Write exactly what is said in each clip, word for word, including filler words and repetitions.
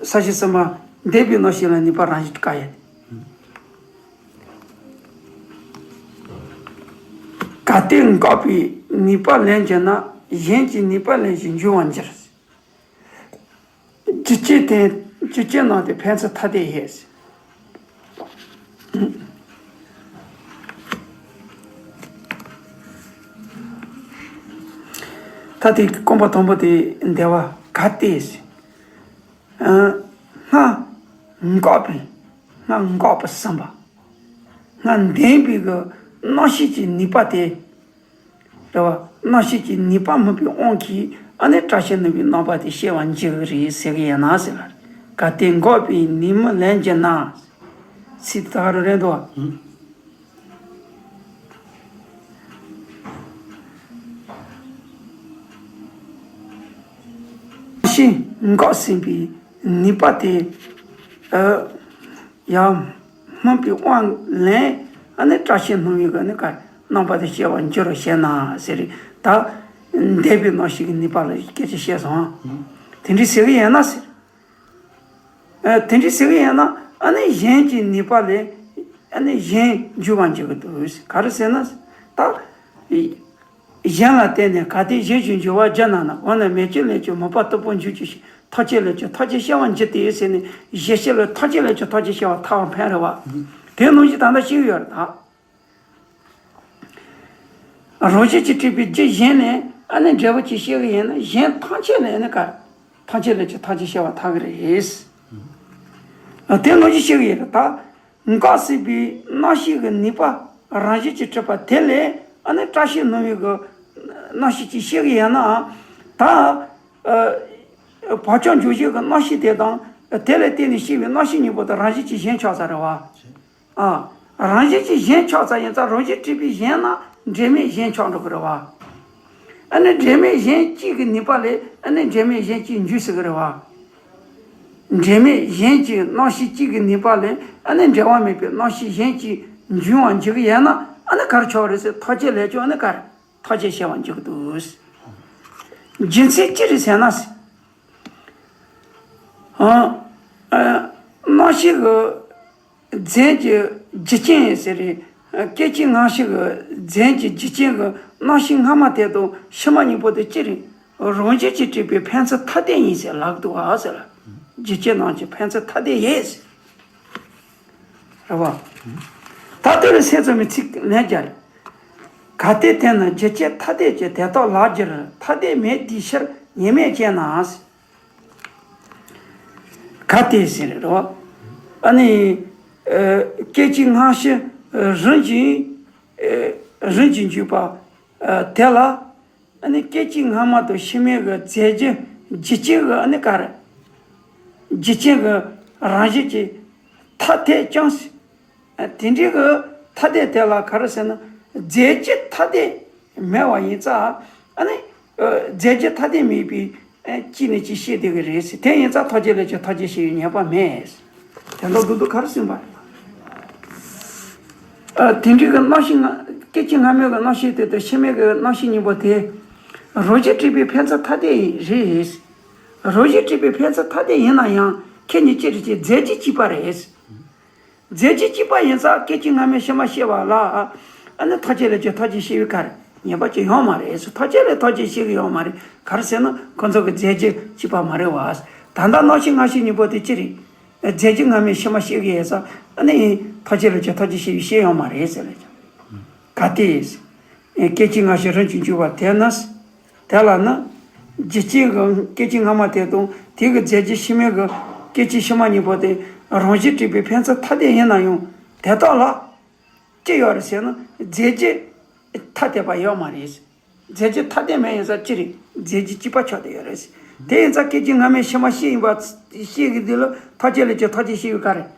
ས་བཅད་གསུམ་པ། འདས་པའི་རྣམ་ཤེས་ལ་ནུས་པ་རང་བཞིན་དཀའ་ཡས། གལ་ཏེ་འགགས་པའི་ནུས་པ་ལེན་གྱུར་ན། གཞན་གྱི་ནུས་པ་ལེན་ཞིང་འཇུག་པར་འགྱུར། རྒྱུ་རྐྱེན་དེ། རྒྱུ་རྐྱེན་རྣམས་དེ་ཕན་ཚུན་ཐ་དད་ཡིན། ད་དེ་རྐང་པ་དང་པོ་དེ་འདས་པ་གལ་ཏེ། ཨ། སྔར་འགགས་པའི། སྔར་འགགས་པ་ཟིན་པ། སྔར་ལྡན་པའི་གི་རྣམ་ཤེས་ཀྱི་ནུས་པ་དེ། རེད་བ། རྣམ་ཤེས་ཀྱི་ནུས་པ་སྨིན་པའི་དབང་གིས་ཨ་ནི་བཀྲ་ཤིས་སྣང་བའི་རྣམ་པ་དེ་སྐྱེ་བར་འགྱུར་གྱི་རེད་ཟེར་གྱི་ཡིན་ན་ཟེར་ལ། གལ་ཏེ་འགགས་པའི་ནུས་མི་ལེན་གྱུར་ན། ཚིག་དེ་ག་རེ་རེད་འདུག་བ། རྣམ་ཤེས་འགགས་ཟིན་པའི་ནུས་པ་དེ། ཨ། ཡང་སྨིན་པའི་དབང་ལེན། ཨ་ནི་བཀྲ་ཤིས་སྣང་བའི་གི་ནི་ག་རྣམ་པ་དེ་སྐྱེ་བར་འགྱུར་རོ་ཞེ་ན་ཟེར། ད་འདས་པའི་རྣམ་ཤེས་ཀྱི་ནུས་པ་ལ་སྐད་ཆ་བཤད་སོང་། དེ་འདྲའི་ཟེར་གི་ཡིན་ན་ཟེར། ཨ། དེ་འདྲའི་ཟེར་གི་ཡིན་ན་ཨ་ནི་གཞན་གྱི་ནུས་པ་ལས། ཨ་ནི་གཞན་འཇུག་པར་འགྱུར་གི་འདུག་ཟེར། ག་རེ་ཟེར་ན་ཟེར། ད། གཞན་ལ་བརྟེན་ནས་གལ་ཏེ་གཞན་ཞིག་འཇུག་པར་འགྱུར་ན་ན། འོ་ན་མེ་ལྕེ་ལས་ཀྱང་མོས་པ་སྟུག་པོ་འཇུག་ཅེས་ཤིག །ཐམས་ཅད་ལས་ཀྱང་ཐམས་ཅད་སྐྱེ་བར་འགྱུར་ཏེ་ཟེར་ནས་གཞན་སྐྱེ་ལ་ཐམས་ཅད་ལས་ཀྱང་ཐམས་ཅད་སྐྱེ་བར་ཐལ་བ་འཕེན་རེད་བ། དེ་ནང་བཞིན་ད་ལྟ་ཤེས་ཀྱི་ཡོད་རེད་ད། རང་བཞིན་གྱིས་གྲུབ་པའི་རྒྱུ་གཞན་ལས་ཨ་ནི་འབྲས་བུ་ཅིག་སྐྱེ་གི་ཡིན་ན་གཞན་ཐམས་ཅད་ལས་ཨ་ནི་ག །ཐམས་ཅད་ལས་ཀྱང་ཐམས་ཅད་སྐྱེ་བར་ཐལ་གི་རེད། དེ་ནང་བཞིན་ཤེས་ཀྱི་ཡོད་རེད་ད། འགགས་ཟིན་པའི་རྣམ་ཤེས་ཀྱི་ནུས་པ་རང་བཞིན་གྱིས་གྲུབ་པ་དེ་ལས་ཨ་ནི་བཀྲ་ཤིས་སྣང་བའི་གི་རྣམ་ཤེས་ཅིག་སྐྱེ་གི་ཡོད་ན། ད་ཨ་བག་ཆགས་འཇུག་བྱེད་ཀྱི་རྣམ་ཤེས་དེ་དང་དེ་ལ་བརྟེན་ནས་སྐྱེ་བའི་རྣམ་ཤེས་གཉིས་པོ་དེ་རང་བཞིན་གྱིས་གཞན་ཆགས་ས་རེད་བ། ཨ། རང་བཞིན་གྱིས་གཞན་ཆགས་ཙམ་ཡིན་ཙང་རང་བཞིན་གྲུབ་པའི་གཞན་ན་འབྲེལ་མེད་གཞན་ཆགས་འགྲོ་གི་རེད་བ། ཨ་ནི་འབྲེལ་མེད་གཞན་གཅིག་གི་ནུས་པ་ལས་ཨ་ནི་འབྲེལ་མེད་གཞན་གཅིག་འཇུག་སྲིད་གི་རེད་བ། འབྲེལ་མེད་གཞན་གྱི་རྣམ་ཤེས་གཅིག་གི་ནུས་པ་ལས་ཨ་ནི་འབྲེལ་བ་མེད་པའི་རྣམ་ཤེས་གཞན་གཅིག་འབྱུང་བར་འགྱུར་གི་ཡོད་ན་ཨ་ནི་ག་རེ་ཆགས་རེད་ཟེར། ཐམས་ཅད་ལས་ཀྱང་ཨ་ནི་ག་རེ་ཐམས་ཅད་སྐྱེ་བར་འགྱུར་གི་འདུག། རྒྱུ་མཚན་ཅི་རེད་ཟེར་ན། ཨ། ཨ། རྣམ་ཤེས་ཀྱི་རྫས་ཀྱི་རྒྱུ་རྐྱེན་ཟེར་རེད། སྐད་ཅིག་སྔ་ཕྱི་གི་རྫས་ཀྱི་རྒྱུ་རྐྱེན་གྱི་རྣམ་ཤེས་སྔ་མ་དེ་དང་ཕྱི་མ་གཉིས་པོ་དེ་ཅི་རེད། རང་བཞིན་གྱིས་གྲུབ་པའི་ཕན་ཚུན་ཐ་དད་ཡིན་ཟེར་ལབ་འདུག་ཨ་ཟེར། རྒྱུ་རྐྱེན་རྣམས་ཀྱི་ཕན་ཚུན་ཐ་དད་ཡིན་ཟེར། རེད་བ། ད་དེ་ལ་སེམས་ཙམ་པའི་ཚིག་ལན་བརྒྱབ་རེད། གལ་ཏེ་དེ་ནི་རྒྱུ་རྐྱེན་ཐ་དད་ཀྱི་དེ་དག་ལགས་ཀྱང་ཐ་དད་མེད་དེའི་ཕྱིར་ཉེས་དམིགས་ཅན་ན། གལ་ཏེ་ཟེར་རེད་བ། ཨ་ནི། ཨ། སྐད་ཅིག་སྔ་ཕྱི་རིམ་གྱིས། ཨ། རིམ་གྱིས་འཇུག་པ། ཨ། དེ་ལ། ཨ་ནི་སྐད་ཅིག་སྔ་མ་དང་ཕྱི་མའི་གི་རྫས་ཀྱི་རྒྱུ་རྐྱེན་གྱི་ཨ་ནི་ག་རེ། རྒྱུ་རྐྱེན་གྱི་རང་བཞིན་གྱི་ཐ་དད་ཀྱང་། ཨ། དེ་འདྲའི་གི་ཐ་དད་དེ་ལ་ག་རེ་ཟེར་ན། རྫས་ཀྱི་ཐ་དད་མེད་པ་ཡིན་ཙང་། ཨ་ནི། ཨ། རྫས་ཀྱི་ཐ་དད་མེད་པའི། ཨ། གཅིག་ནས་གཅིག་ཤེས་བསྡད་ཀྱི་རེད་ཟེར། དེ་ཡིན་ཙང་ཐམས་ཅད་ལས་ཀྱང་ཐམས་ཅད་སྐྱེ་བའི་ཉེས་པ་མེད། དེ་འདྲ་འདུག་འདུག་ག་རེ་གསུངས་པ་རེད། ཨ། དེ་འདྲའི་གི་རྣམ་ཤེས་ལྔ། སྐད་ཅིག་སྔ་མའི་གི་རྣམ་ཤེས་དེ་དང་ཕྱི་མའི་གི་རྣམ་ཤེས་གཉིས་པོ་དེ། རང་བཞིན་གྲུབ་པའི་ཕན་ཚུན་ཐ་དད་རེད། རང་བཞིན་གྲུབ་པའི་ཕན་ཚུན་ཐ་དད་ཡིན་ན་ཡང་ཁྱེད་གཉིས་ཅི་རེད་ཅེ། རྫས་ཀྱིས་གཅིག་པ་རེད། རྫས་ཀྱིས་གཅིག་པ་ཡིན་ཙང་སྐད་ཅིག་སྔ་མའི་ཕྱི་མ་སྐྱེ་བ་ལ། ཨ་ནི་ཐམས་ཅད་ལས་ཀྱང་ཐམས་ཅད་སྐྱེ་བའི་ག་རེ་ཉེས་པ་ཅིག་ཡོད་མ་རེད། ཐམས་ཅད་ལས་ཐམས་ཅད་སྐྱེ་གི་ཡོད་མ་རེད། ག་རེ་ཟེར་ན་ཁོ་ཚོ་གི་རྫས་ཀྱིས་གཅིག་པ་མ་རེད་བ། ད་ལྟ་རྣམ་ཤེས་སྔ་ཕྱི་གཉིས་པོ་དེ་ཅི་རེད། རྫས་ཀྱིས་སྔ་མའི་ཕྱི་མ་སྐྱེ་གི་ཡོད་ཙང་ཨ་ནི་ཐམས་ཅད་ལས་ཀྱང་ཐམས་ཅད་སྐྱེ་བའི་ཕྱིར་ཡོད་མ་རེད་ཟེར་ལ། གལ་ཏེ། སྐད་ཅིག་སྔ་ཕྱི་རིམ་གྱིས་འཇུག་པ་དེ་ནི། དེ་ལ་ནི། རྒྱུ་རྐྱེན་གྱི་སྐད་ཅིག་སྔ་མ་དེ་དང་དེ་གི་རྫས་ཀྱི་ཕྱི་མའི་གི་སྐད་ཅིག་ཕྱི་མ་གཉིས་པོ་དེ་རང་བཞིན་གྲུབ་པའི་ཕན་ཚུན་ཐ་དད་ཡིན་ན་ཡང་དེ་དག་ལ། ཅི་ཡོད་རེད་ཟེར་ན་རྫས་ཀྱི་ཐ་དད་པ་ཡོད་མ་རེད། རྫས་ཀྱི་ཐ་དད་མེད་ཡིན་ཙང་ཅི་རེད། རྫས་ཀྱི་གཅིག་པ་ཆགས་བསྡད་ཡོད་རེད། དེ་ཡིན་ཙང་སྐད་ཅིག་སྔ་མའི་ཕྱི་མ་སྐྱེ་ཡིན་པ། སྐྱེ་གི་དེ་ལ་ཐམས་ཅད་ལས་ཀྱང་ཐམས་ཅད་སྐྱེ་བའི་ག་རེ།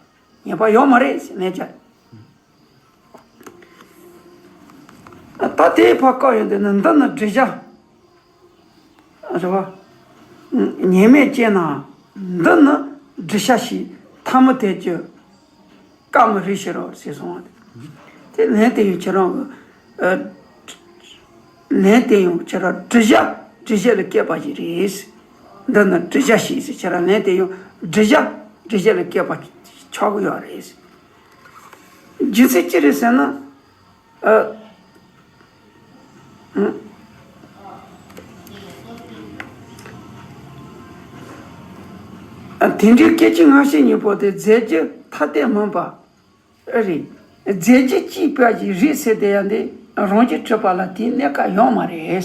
ཉེས་པ་ཡོད་མ་རེད་ཟེར་ལན་བརྒྱབ། ད་དེའི་ཕར་བཀག་ཡོང་དུས་ནི་འདི་ནི་བསྒྲུབ་བྱ། རེད་བ། ཉེས་དམིགས་ཅན་ན། འདི་ནི་བསྒྲུབ་བྱ་ཞིག །ཐ་མི་དད་ཀྱི་བཀའ་མི་རིགས་ཕྱིར་རོ་ཞེས་གསུངས་པ་སྟེ། དེ་ལན་དེ་ཡང་ཁྱེད་རང་གི། ཨ། ལན་དེ་ཡང་ཁྱེད་རང་བསྒྲུབ་བྱ་བསྒྲུབ་བྱ་ལ་སྐྱེས་པ་ཞིག་རེད། འདི་ནི་དྲི་བྱ་ཞིག་ཟེར། ཁྱེད་རང་ལན་དེ་ཡང་དྲི་བྱ་དྲི་བྱ་ལ་སྐྱེས་པ་ཆགས་ཀྱི་ཡོད་རེད། རྒྱུ་མཚན་ཅི་རེད་ཟེར་ན། ཨ། ཨ། དེ་འདྲའི་སྐད་ཅིག་སྔ་ཕྱི་གཉིས་པོ་དེ་རྫས་ཀྱི་ཐ་དད་མིན་པ། ཨེ་རེད། རྫས་ཀྱི་སྐྱེས་པ་ཞིག་རེད་ཟེར་དེ་ཡང་དེ་རང་རྒྱུད་གྲུབ་པ་ལ་དེའི་གནས་སྐབས་ཡོད་མ་རེད། རེད་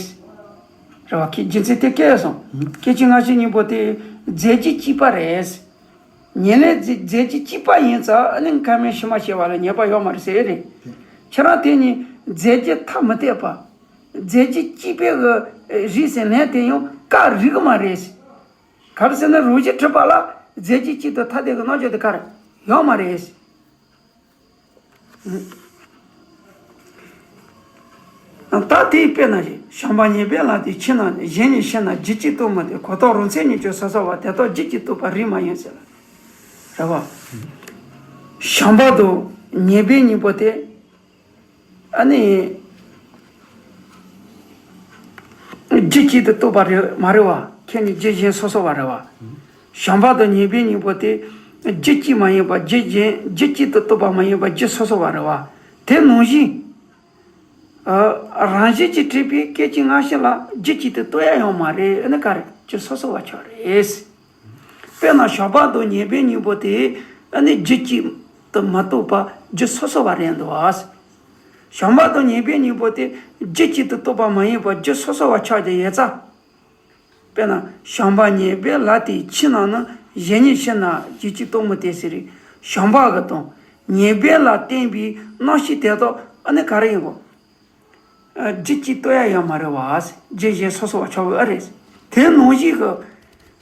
བ། ཁྱེད་རྒྱུ་མཚན་དེ་སྐྱེས་སོང་། སྐད་ཅིག་སྔ་ཕྱི་གཉིས་པོ་དེ་རྫས་ཀྱི་སྐྱེས་པ་རེད། ཉེར་ལེན་རྫས་རྫས་ཀྱི་སྐྱེས་པ་ཡིན་ཙང་ཨ་ནི་ཁ་མེད་ཕྱི་མ་ཤེས་པ་ལ་ཉེས་པ་ཡོད་མ་རེད་ཟེར་ཨེ་རེད། ཁྱེད་རང་དེ་ནི་རྫས་ཀྱི་ཐ་མི་དད་པ། རྫས་ཀྱི་སྐྱེས་པའི་གི་རེད་ཟེར་ལན་དེ་ཡང་སྐབས་རིག་གི་མ་རེད། ག་རེ་ཟེར་ན་རང་རྒྱུད་གྲུབ་པ་ལ་རྫས་ཀྱི་སྐྱེས་དང་ཐ་དད་ཀྱི་རྣམ་འགྱུར་དེ་ག་རེ་ཡོད་མ་རེད། ད་དེའི་དཔེར་ན་བཞིན་བྱམས་པ་ཉེར་སྦས་ལ་དེ་ཕྱི་ནང་གཞན་ཉིད་ཕྱིར་ན་རྒྱུད་གཅིག་ཏུ་མི་སྟེ་གོ་རྟོགས་རང་མཚན་ཉིད་ཀྱང་སོ་སོ་བ་དེ་དག་རྒྱུད་གཅིག་ཏུ་གཏོགས་པ་རིགས་མ་ཡིན་ཟེར་ལ། རེད་བ། བྱམས་པ་དང་ཉེར་སྦས་གཉིས་པོ་དེ། ཨ་ནི། རྒྱུད་གཅིག་ཏུ་གཏོགས་པ་རེད་མ་རེད་བ། ཁྱེད་ནི་རྒྱུད་གཞན་སོ་སོ་བ་རེད་བ། བྱམས་པ་དང་ཉེར་སྦས་གཉིས་པོ་དེ། རྒྱུད་གཅིག་མ་ཡིན་པ་རྒྱུད་གཞན་རྒྱུད་གཅིག་ཏུ་གཏོགས་པ་མ་ཡིན་པ་རྒྱུད་སོ་སོ་བ་རེད་བ། དེ་ནང་བཞིན། ཨ། རང་བཞིན་གྱིས་གྲུབ་པའི་སྐད་ཅིག་སྔ་ཕྱི་ལ་རྒྱུད་གཅིག་ཏུ་གཏོགས་ཡ་ཡོད་མ་རེད། ཨ་ནི་ག་རེ་རྒྱུད་སོ་སོ་བ་ཆགས་རེད། དཔེར་ན་བྱམས་པ་དང་ཉེར་སྦས་གཉིས་པོ་དེ་ཨ་ནི་རྒྱུད་གཅིག་ཏུ་མི་གཏོགས་པ་རྒྱུད་སོ་སོ་བ་རེད་འདུག་བ། བྱམས་པ་དང་ཉེར་སྦས་གཉིས་པོ་དེ་རྒྱུད་གཅིག་ཏུ་གཏོགས་པ་མ་ཡིན་པར་རྒྱུད་སོ་སོ་བ་ཆགས་ཀྱི་ཡོད་ཙང་། དཔེར་ན་བྱམས་པ་ཉེར་སྦས་ལ་དེའི་ཕྱི་ནང་ནི་གཞན་ཉིད་ཕྱིར་ན་རྒྱུད་གཅིག་ཏུ་མི་སྟེ་ཟེར་རེད། བྱམས་པ་གི་དང་ཉེར་སྦས་ལ་བརྟེན་པའི་རྣམ་ཤེས་དེ་དག་ཨ་ནི་ག་རེ་ཡིན་གོ། རྒྱུད་གཅིག་ཏུ་གཏོགས་ཡ་ཡོད་མ་རེད་བ། རྒྱུད་གཞན་སོ་སོ་བ་ཆགས་ཀྱི་ཨ་རེད། དེ་ནང་བཞིན་གྱི་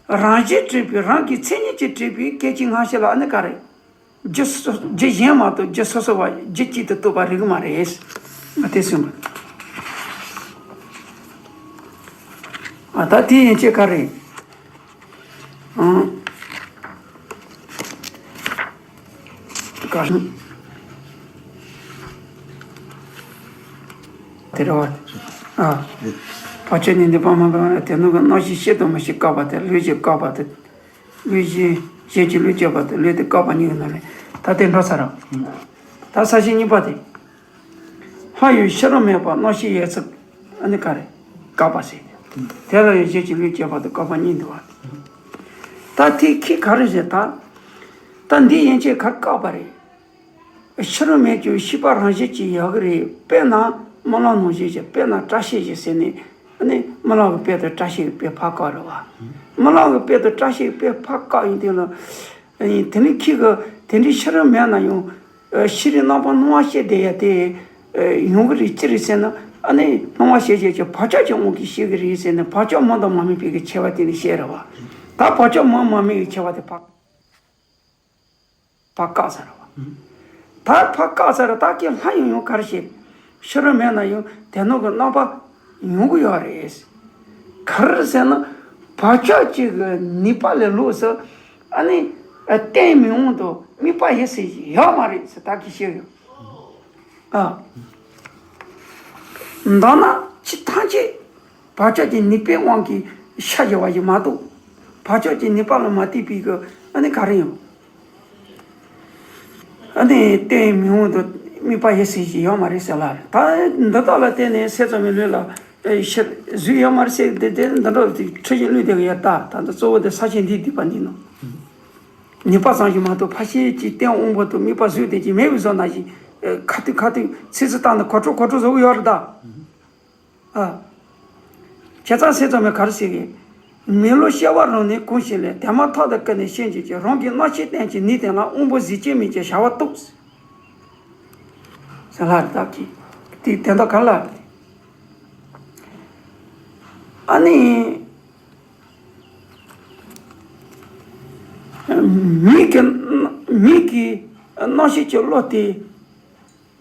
རང་བཞིན་གྲུབ་པའི་རང་གི་མཚན་ཉིད་ཀྱིས་གྲུབ་པའི་སྐད་ཅིག་སྔ་ཕྱི་ལ་ཨ་ནི་ག་རེ། རྒྱུད་སོ་རྒྱུད་གཞན་མ་གཏོགས་རྒྱུད་སོ་སོ་བ་རྒྱུད་གཅིག་ཏུ་གཏོགས་པ་རིགས་མ་རེད། ང་དེ་གསུངས་པ། ཨ་ད་དེ་ཡན་ཆད་ག་རེ། ཨང་། དེ་རེད་བ། ཨ། བག་ཆགས་ནི་ནུས་པ་མ་འབད་བར་དེ་ནོ་གི་རྣམ་ཤེས་ཤེས་དང་མི་ཤེས་བཀག་པ་དེ་ལུས་ཀྱིས་བཀག་པ་དེ། ལུས་ཀྱིས་གཞན་གྱི་ལུས་སྐྱེད་པ་དེ་ལུས་དེ་བཀག་པ་གཉིས་ཀྱི་ནང་ནས་ད་དེ་འགྲོ་ཚར་རོ། ད་ས་བཅད་གཉིས་པ་དེ། སྔར་ཡང་ཕྱི་རོལ་མེད་པར་རྣམ་ཤེས་ཡོད་ཚད་ཨ་ནི་ག་རེ་བཀག་པ་ཟེར། དེ་ལ་ཡང་གཞན་གྱི་ལུས་སྐྱེད་པ་དེ་བཀག་པ་གཉིས་འདུག་བ། ད་དེ་ཁྱེད་ག་རེ་ཟེར་ད། ད་འདི་ཡན་ཆད་ག་རེ་བཀག་པ་རེད། ཕྱི་རོལ་མེད་ཀྱང་ཤེས་པ་རང་བཞིན་གྱིས་ཡོད་གི་རེད། དཔེར་ན་རྨི་ལམ་ནང་བཞིན་གྱི་དཔེར་ན་བཀྲ་ཤིས་ཤིག་ཟེར་ནས་ཨ་ནི་རྨི་ལམ་གྱི་དཔེ་དང་བཀྲ་ཤིས་ཀྱི་དཔེ་ཕར་བཀག་རེད་བ། རྨི་ལམ་གྱི་དཔེ་དང་བཀྲ་ཤིས་ཀྱི་དཔེ་ཕར་བཀག་ཡིན་དུས་ལ། དེ་ནི་ཁྱེད་ཀྱི་དེ་འདྲའི་ཕྱི་རོལ་མེད་ན་ཡང་། ཤེས་རིག་རྣམ་པར་སྣང་བ་ཤེས་བསྡད་ཡ་དེ། ཡོང་གི་རེད་ཅི་རེད་ཟེར་ན་ཨ་ནི་སྣང་བ་ཤེས་བྱེད་ཀྱི་བག་ཆགས་ཀྱི་དབང་གིས་ཤེས་ཀྱི་རེད་ཟེར་ནས་བག་ཆགས་མིན་དང་མ་དམིགས་པའི་གི་ཆེ་བ་དེ་ནི་བཤད་རེད་བ། ད་བག་ཆགས་མིན་མ་དམིགས་ཀྱི་ཆེ་བ་དེ་ཕར་ཕར་བཀག་ཚར་བ། ད་ཕར་བཀག་ཚར་ད་ཀྱི་ལྷ་ཡང་ཡང་ག་རེ་བྱེད། ཕྱི་རོལ་མེད་ན་ཡང་དེ་ནང་གི་རྣམ་པ་ཡོང་གི་ཡོད་རེད། ག་རེ་ཟེར་ན་བག་ཆགས་ཀྱི་གི་ནུས་པ་ལས་ལོགས་སུ་ཨ་ནི་གཏན་མི་དབང་དུ་དམིགས་པ་ཡེ་ཟེར་ཡོད་མ་རེད་ཟེར་ད་ཀྱི་བཤད་ཡོད། ཨ། མདོར་ན་ཅི་ཐམས་ཅད་བག་ཆགས་ཀྱི་ནུས་པའི་དབང་གིས་ཤར་བཞག་པ་ཞིག་མ་གཏོགས། བག་ཆགས་ཀྱི་ནུས་པ་ལ་མ་ལྟོས་པའི་གི་ཨ་ནི་ག་རེ་ཡོང་། ཨ་ནི་གཏན་མི་དབང་དུ་དམིགས་པ་ཡེ་ཟེར་ཞིག་ཡོད་མ་རེད་ཟེར་ལ། ད་འདི་དག་ལ་བརྟེན་ནས་སེམས་ཙམ་པའི་ལུས་ལ་ཤར་བཟོས་ཡོད་མ་རེད་ཟེར་དེ་དེ་འདི་འདྲ་དེ་འཁྲུལ་ཞིག་བླུགས་བསྡད་གི་ཡོད་ད། ད་འདི་གཙོ་བོ་དེ་ས་བཅད་འདིའི་བསྡུས་པ་འདི་ནང་། ནུས་པ་ཙམ་ཞིག་མ་གཏོགས་ཕར་ཕྱིན་གྱི་གཏན་དབང་པོ་དང་དམིགས་པ་བཟོས་བསྡད་ཀྱི་མེད་པའི་བཟོ་ནང་བཞིན། ཁ་ཐུག་ཁ་ཐུག་ཚིག་ཚིག་བཏང་ནས་གོ་ཁྲོ་གོ་ཁྲོ་བཟོ་གི་ཡོད་རེད་ད། ཨ། བྱས་ཙང་སེམས་ཙམ་པས་ག་རེ་ཟེར་གི། མི་སློབ་སྐྱེ་བ་རང་ནས་གང་ཞིག་ལས། དེ་མ་ཐག་ཏུ་ཀུན་ནས་ཤེས་བྱེད་ཀྱི། རང་གི་རྣམ་ཤེས་བསྟན་གྱི་ནུས་ལྡན་ལ། དབང་པོ་གཟུགས་ཅན་མིན་གྱི་བྱ་བ་རྟོགས། ཟེར་ལ་རེད་ད་ཀྱི། དེ་དོན་དག་ག་རེ་ལ། ཨ་ནི། མིག་གི་མིག་གི་རྣམ་ཤེས་ཀྱི་བློ་དེ།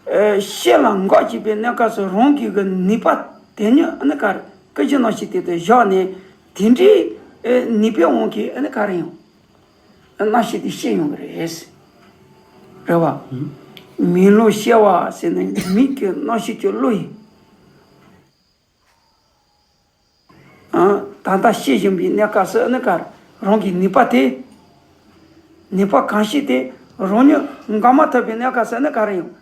ཨེ། ཤེས་ལ་འགག་བྱེད་པའི་གནས་སྐབས་སུ་རང་གི་གི་ནུས་པ་དེ་ཉིད་ཨ་ནི་ག་རེ་ཀུན་གཞི་རྣམ་ཤེས་དེ་དུ་བཞག་ནས་དེ་འདྲའི་ཨེ་ནུས་པའི་དབང་གིས་ཨ་ནི་ག་རེ་ཡང་རྣམ་ཤེས་དེ་ཤེས་ཡོང་གི་རེད། རེད་བ། མིག་སློབ་སྐྱེ་བ་ཟེར་ནས་མིག་གི་རྣམ་ཤེས་ཀྱི་བློ་ཡིན། ཨ། ད་ལྟ་བཤད་བཞིན་པའི་གནས་སྐབས་སུ་ནི་ག་རེ། རང་གི་ནུས་པ་དེ། ནུས་པ་གང་ཞིག་དེ་རང་ཉིད་འགག་མ་ཐུབ་པའི་གནས་སྐབས་སུ་ནི་ག་རེ་ཡོང་།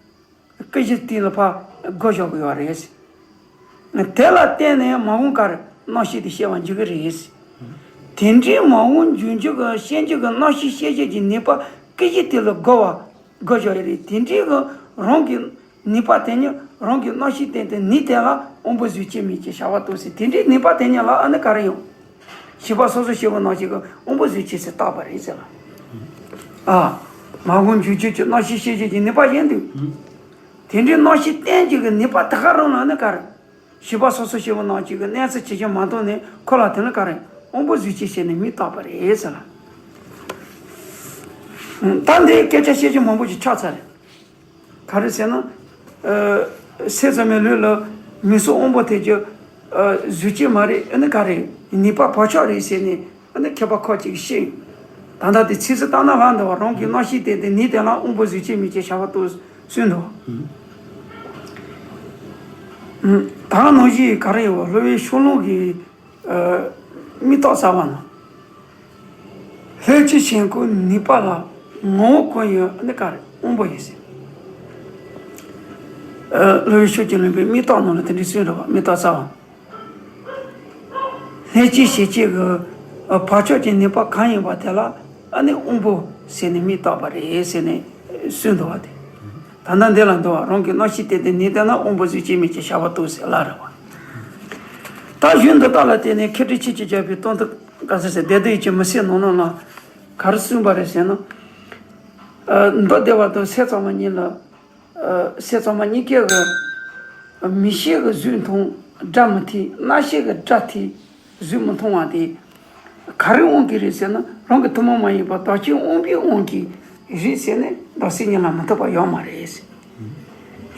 སྐུ་བཞི་སྟེང་ལ་ཕར་བསྒོར་བཞག་གི་ཡོད་རེད། དེ་ལ་བརྟེན་ནས་མ་འོངས་པར་རྣམ་ཤེས་དེ་སྐྱེ་བར་འགྱུར་གྱི་རེད། དེ་འདྲའི་མ་འོངས་འབྱུང་འགྱུར་གྱི་སྐྱེ་འགྱུར་གྱི་རྣམ་ཤེས་སྐྱེ་བྱེད་ཀྱི་ནུས་པ་སྐུ་བཞི་སྟེང་ལ་བསྒོར་བ་བསྒོར་བཞག་ཡོད་རེད། དེ་འདྲའི་གི་རང་གི་ནུས་པ་དེ་ཉིད་རང་གི་རྣམ་ཤེས་བརྟེན་ཏེ་ནུས་ལྡན་ལ་དབང་པོ་གཟུགས་ཅན་མིག་ཅན་བྱ་བ་ལྟོས་ཟེར། དེ་འདྲའི་ནུས་པ་དེ་ཉིད་ལ་ཨ་ནི་ག་རེ་ཡོང་། བྱིས་པ་སོ་སོ་སྐྱེ་བོ་རྣམས་ཀྱི་དབང་པོ་གཟུགས་ཅན་ཟེར་བཏགས་པ་རེད་ཟེར་ལ། ཨ། མ་འོངས་འབྱུང་འགྱུར་གྱི་རྣམ་ཤེས་སྐྱེ་བྱེད་ཀྱི་ནུས་པ་ཡིན་དུས། དེ་འདྲའི་རྣམ་ཤེས་བརྟེན་བྱེད་ཀྱི་ནུས་པ་དེ་ག་རང་ལ་ནི་ག་རེ། བྱིས་པ་སོ་སོ་སྐྱེ་བོ་རྣམས་ཀྱི་གནས་ཚུལ་ཇི་བཞིན་མ་མཐོང་ནས་ཁོ་ལ་དེ་ནི་ག་རེ། དབང་པོ་གཟུགས་ཅན་ཟེར་ནས་མིང་བཏགས་པ་རེད་ཟེར་ལ། ད་འདི་སྐད་ཆ་བཤད་རྒྱུ་མང་པོ་ཞིག་ཆགས་ཚར་རེད། ག་རེ་ཟེར་ན། ཨ། སེམས་ཙམ་པའི་ལུགས་ལ་མིག་གཟུགས་དབང་པོ་དེ་ཀྱང་། ཨ། གཟུགས་ཅན་མ་རེད། ཨ་ནི་ག་རེ། ནུས་པ་བག་ཆགས་རེད་ཟེར་ནས་ཨ་ནི་མཁས་པ་ཁ་ཅིག་བཤད། ད་ལྟ་དེ་ཚིག་སུ་བཏང་ན་ལྷག་འདུག་བ། རང་གི་རྣམ་ཤེས་བརྟེན་ཏེ་ནུས་ལྡན་ལ་དབང་པོ་གཟུགས་ཅན་མིག་ཅན་བྱ་བ་ལྟོས་གསུངས་འདུག་ད་ནང་བཞིན་ག་རེ་ཡོད་བ། སློབ་དཔོན་ཤོ་ལོ་ཀའི་ཨ། མིག་བཏགས་རྩ་བ་ན། ལྷས་བྱིན་བྱིན་གོས་ནུས་པ་ལ་ངོ་བོ་གང་ཡིན་ནི་ག་རེ་དབང་པོ་ཡིན་ཟེར། ཨ། སློབ་དཔོན་ཤོ་ཀྱི་ལུང་པའི་མིག་བཏགས་ནང་ལ་དེ་འདྲའི་གསུངས་འདུག་བ། མིག་བཏགས་རྩ་བ་ན། ལྷས་བྱིན་བྱིན་བྱེད་ཀྱི་བག་ཆགས་ཀྱི་ནུས་པ་གང་ཡིན་པ་དེ་ལ་ཨ་ནི་དབང་པོ་ཟེར་ནས་མིང་བཏགས་པ་རེད་ཟེར་ནས་གསུངས་འདུག་བ་དེ། ད་ལྟ་འདི་ལ་འདུག་བ། རང་གི་རྣམ་ཤེས་བརྟེན་ཏེ་ནུས་ལྡན་ལ་དབང་པོ་གཟུགས་ཅན་མིག་ཅན་བྱ་བ་ལྟོས་ཟེར་ལ་རེད་བ། ད་གཞུང་འདི་དག་ལ་བརྟེན་ནས་མཁས་གྲུབ་ཆོས་ཀྱི་རྒྱལ་པོས་སྟོན་ཐུབ་ག་ཟེར་ཟེར། བདེ་སྡུག་ཡིད་ཀྱི་མུན་སེལ་ནང་ལོགས་ལ་ག་རེ་གསུངས་པ་རེད་ཟེར་ན། ཨ། མདོ་སྡེ་པ་དང་སེམས་ཙམ་པ་གཉིས་ལ། ཨ། སེམས་ཙམ་པ་གཉིས་ཀས་ཀྱི་མིག་ཤེས་ཀྱིས་གཟུགས་མཐོང་སྒྲ་མི་ཐོས། རྣམ་ཤེས་ཀྱིས་སྒྲ་ཐོས་གཟུགས་མི་མཐོང་བ་དེ་ག་རེའི་དབང་གིས་རེད་ཟེར་ན། རང་གི་ཐུན་མོང་མ་ཡིན་པ་བདག་རྐྱེན་དབང་པོའི་དབང་གིས་རེད་ཟེར་ནས་བདག་སེམས་ཉིད་ལ་མི་ཐུབ་པ་ཡོད་མ་རེད་ཟེར།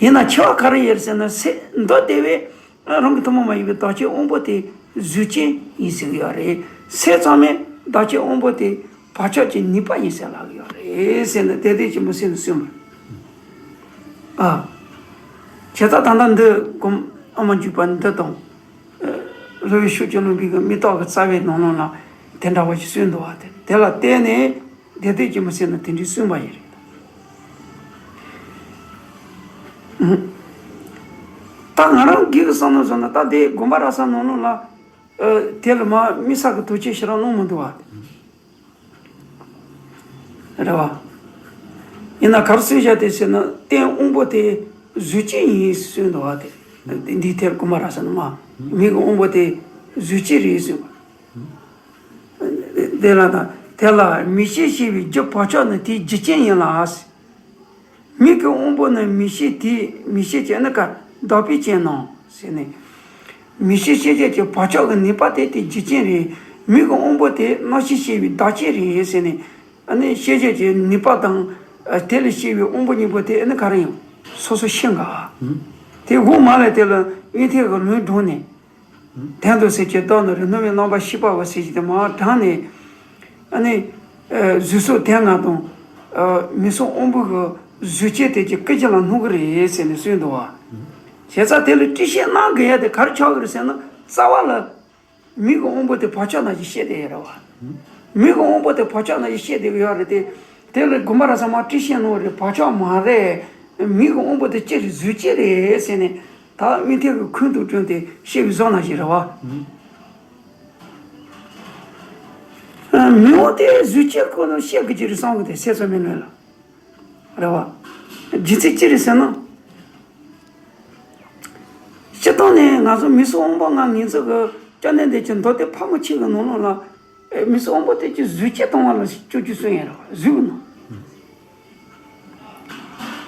ཡིན་ན་ཁྱད་པར་ག་རེ་ཡོད་ཟེར་ན། སེམས་མདོ་སྡེ་པས་རང་གི་ཐུན་མོང་མ་ཡིན་པའི་བདག་རྐྱེན་དབང་པོ་དེ་གཟུགས་ཅན་ཡིན་ཟེར་གྱི་ཡོད་རེད། སེམས་ཙམ་པས་བདག་རྐྱེན་དབང་པོ་དེ་བག་ཆགས་ཀྱི་ནུས་པ་ཡིན་ཟེར་ལབ་ཀྱི་ཡོད་རེད་ཟེར་ནས་དེ་དེ་ཅི་མོ་ཟེར་ནས་གསུངས་པ། ཨ། བྱས་ཙང་ད་ལྟ་འདི་སྒོམ་ཨ་མ་འཇུག་པ་འདི་དང་། ཨ། སློབ་དཔོན་ཤོ་ཀྱི་ལུང་པའི་གི་མིག་བཏགས་ཀྱི་རྩ་བའི་ནང་ལོགས་ལ་དེ་འདྲ་བ་ཞིག་གསུངས་འདུག་བ། དེ་དེ་ལ་བརྟེན་ནས་བདེ་སྡུག་ཅི་མོ་ཟེར་ན་དེ་འདྲའི་གསུངས་པ་ཡིན་རེད། ད་ང་རང་སྒེར་གྱི་བསམ་བློ་བཟོ་ན། ད་དེ་དགོན་པ་ར་ས་ནང་ལོགས་ལ། ཨ། དེ་ལ་མ་དམིགས་བསལ་གྱི་དོགས་གཅོད་ཞེ་དྲག་གནང་མི་འདུག་བ། རེད་བ། ཡིན་ན་ག་རེ་གསུངས་བཞག་དེ་ཟེར་ན། རྟེན་དབང་པོ་དེ་གཟུགས་ཅན་ཡིན་གསུངས་འདུག་བ། དེ་འདིའི་ཐད་དགོན་པ་ར་ས་ནང་མ་མིག་གི་དབང་པོ་དེ་གཟུགས་ཅན་རེད་གསུངས་པ། དེ་ལ་ད་དེ་ལ་མིག་ཤེས་ཤེས་པའི་རྒྱུ་བག་ཆགས་ནི་དེའི་རྒྱུ་རྐྱེན་ཡིན་ལ། མིག་གི་དབང་པོ་ནི་མིག་ཤེས་དེའི། མིག་ཤེས་ཀྱི་ནི་ག་བདག་པོའི་རྐྱེན་ནོ་ཟེར་ནས། མིག་ཤེས་ཤེས་བྱེད་ཀྱི་བག་ཆགས་ཀྱི་ནུས་པ་དེ་དེའི་རྒྱུ་རྐྱེན་རེད། མིག་གི་དབང་པོ་དེ་རྣམ་ཤེས་ཤེས་པའི་བདག་རྐྱེན་རེད་ཟེར་ནས། ཨ་ནི་ཤེས་བྱེད་ཀྱི་ནུས་པ་དང་། ཨ། དེ་ལས་སྐྱེས་པའི་དབང་པོ་གཉིས་པོ་དེ་ཨ་ནི་ག་རེ་ཡང་སོ་སོ་ཤེས་འགའ། དེ་འོག་མ་ལས་དེ་ལ་དབྱིངས་ཐིག་གི་ལུང་དྲངས་ནས། དོན་དུ་སེམས་ཅན་བདག་ནི་རེད། སྣང་བའི་རྣམ་པར་ཤེས་པའོ་ཟེར་གྱི་དེ་མར་དྲངས་ནས། ཨ་ནི། ཨ། གཟུགས་སོགས་དོན་ལྔ་དང་། ཨ། མིག་གཟུགས་དབང་པོ་གི་གཟུགས་ཅན་དེ་ཀྱང་སྐུ་བཞི་ལ་སྣང་གི་རེད་ཟེར་ནས་གསུངས་འདུག་བ། བྱས་ཙང་དེ་ལ་དཔྱད་ཤེས་གནང་དགོས་ཡ་དེ་ག་རེ་ཆགས་ཀྱི་རེད་ཟེར་ན། རྩ་བ་ལ་མིག་གི་དབང་པོ་དེ་བག་ཆགས་ནང་བཞིན་ཤེས་བསྡད་ཡོད་རེད་བ། མིག་གི་དབང་པོ་དེ་བག་ཆགས་ནང་བཞིན་ཤེས་བསྡད་ཀྱི་ཡོད་རེད་དེ། དེ་ལ་དགོན་པ་ར་ས་མར་དཔྱད་ཤེས་གནང་རེད། བག་ཆགས་མ་རེད། མིག་གི་དབང་པོ་དེ་ཅི་རེད། གཟུགས་ཅན་རེད་ཟེར་ནས། ད་དབྱིངས་ཐིག་གི་ཁུང་དུ་དྲངས་ཏེ་བཤད་པའི་བཟོ་ནང་བཞིན་རེད་བ། ཨ། མིག་དབང་དེ་གཟུགས་ཅན་ཁོ་ན་བཤད་དགོས་ཀྱི་རེད་བསམ་གི། དེ་སེམས་ཙམ་པའི་ལུགས་ལ་རེད་བ། རྒྱུ་མཚན་ཅི་རེད་ཟེར་ན། སྤྱིར་བཏང་ནས་ང་ཚོ་མིག་གཟུགས་དབང་པོ་ལྔ་ངོས་འཛིན་གྱི་སྐྱབས་གནས་འདི་ཀྱི་མདོ་སྡེ་ཕལ་མོ་ཆེ་གི་ནང་ལོགས་ལ། ཨེ། མིག་གཟུགས་དབང་པོ་དེ་ཀྱི་གཟུགས་ཅན་སྟོང་པ་ལ་སྤྱོད་རྒྱུ་གསུངས་ཡོད་རེད་བ། གཟུགས་ཀྱི་ནང་།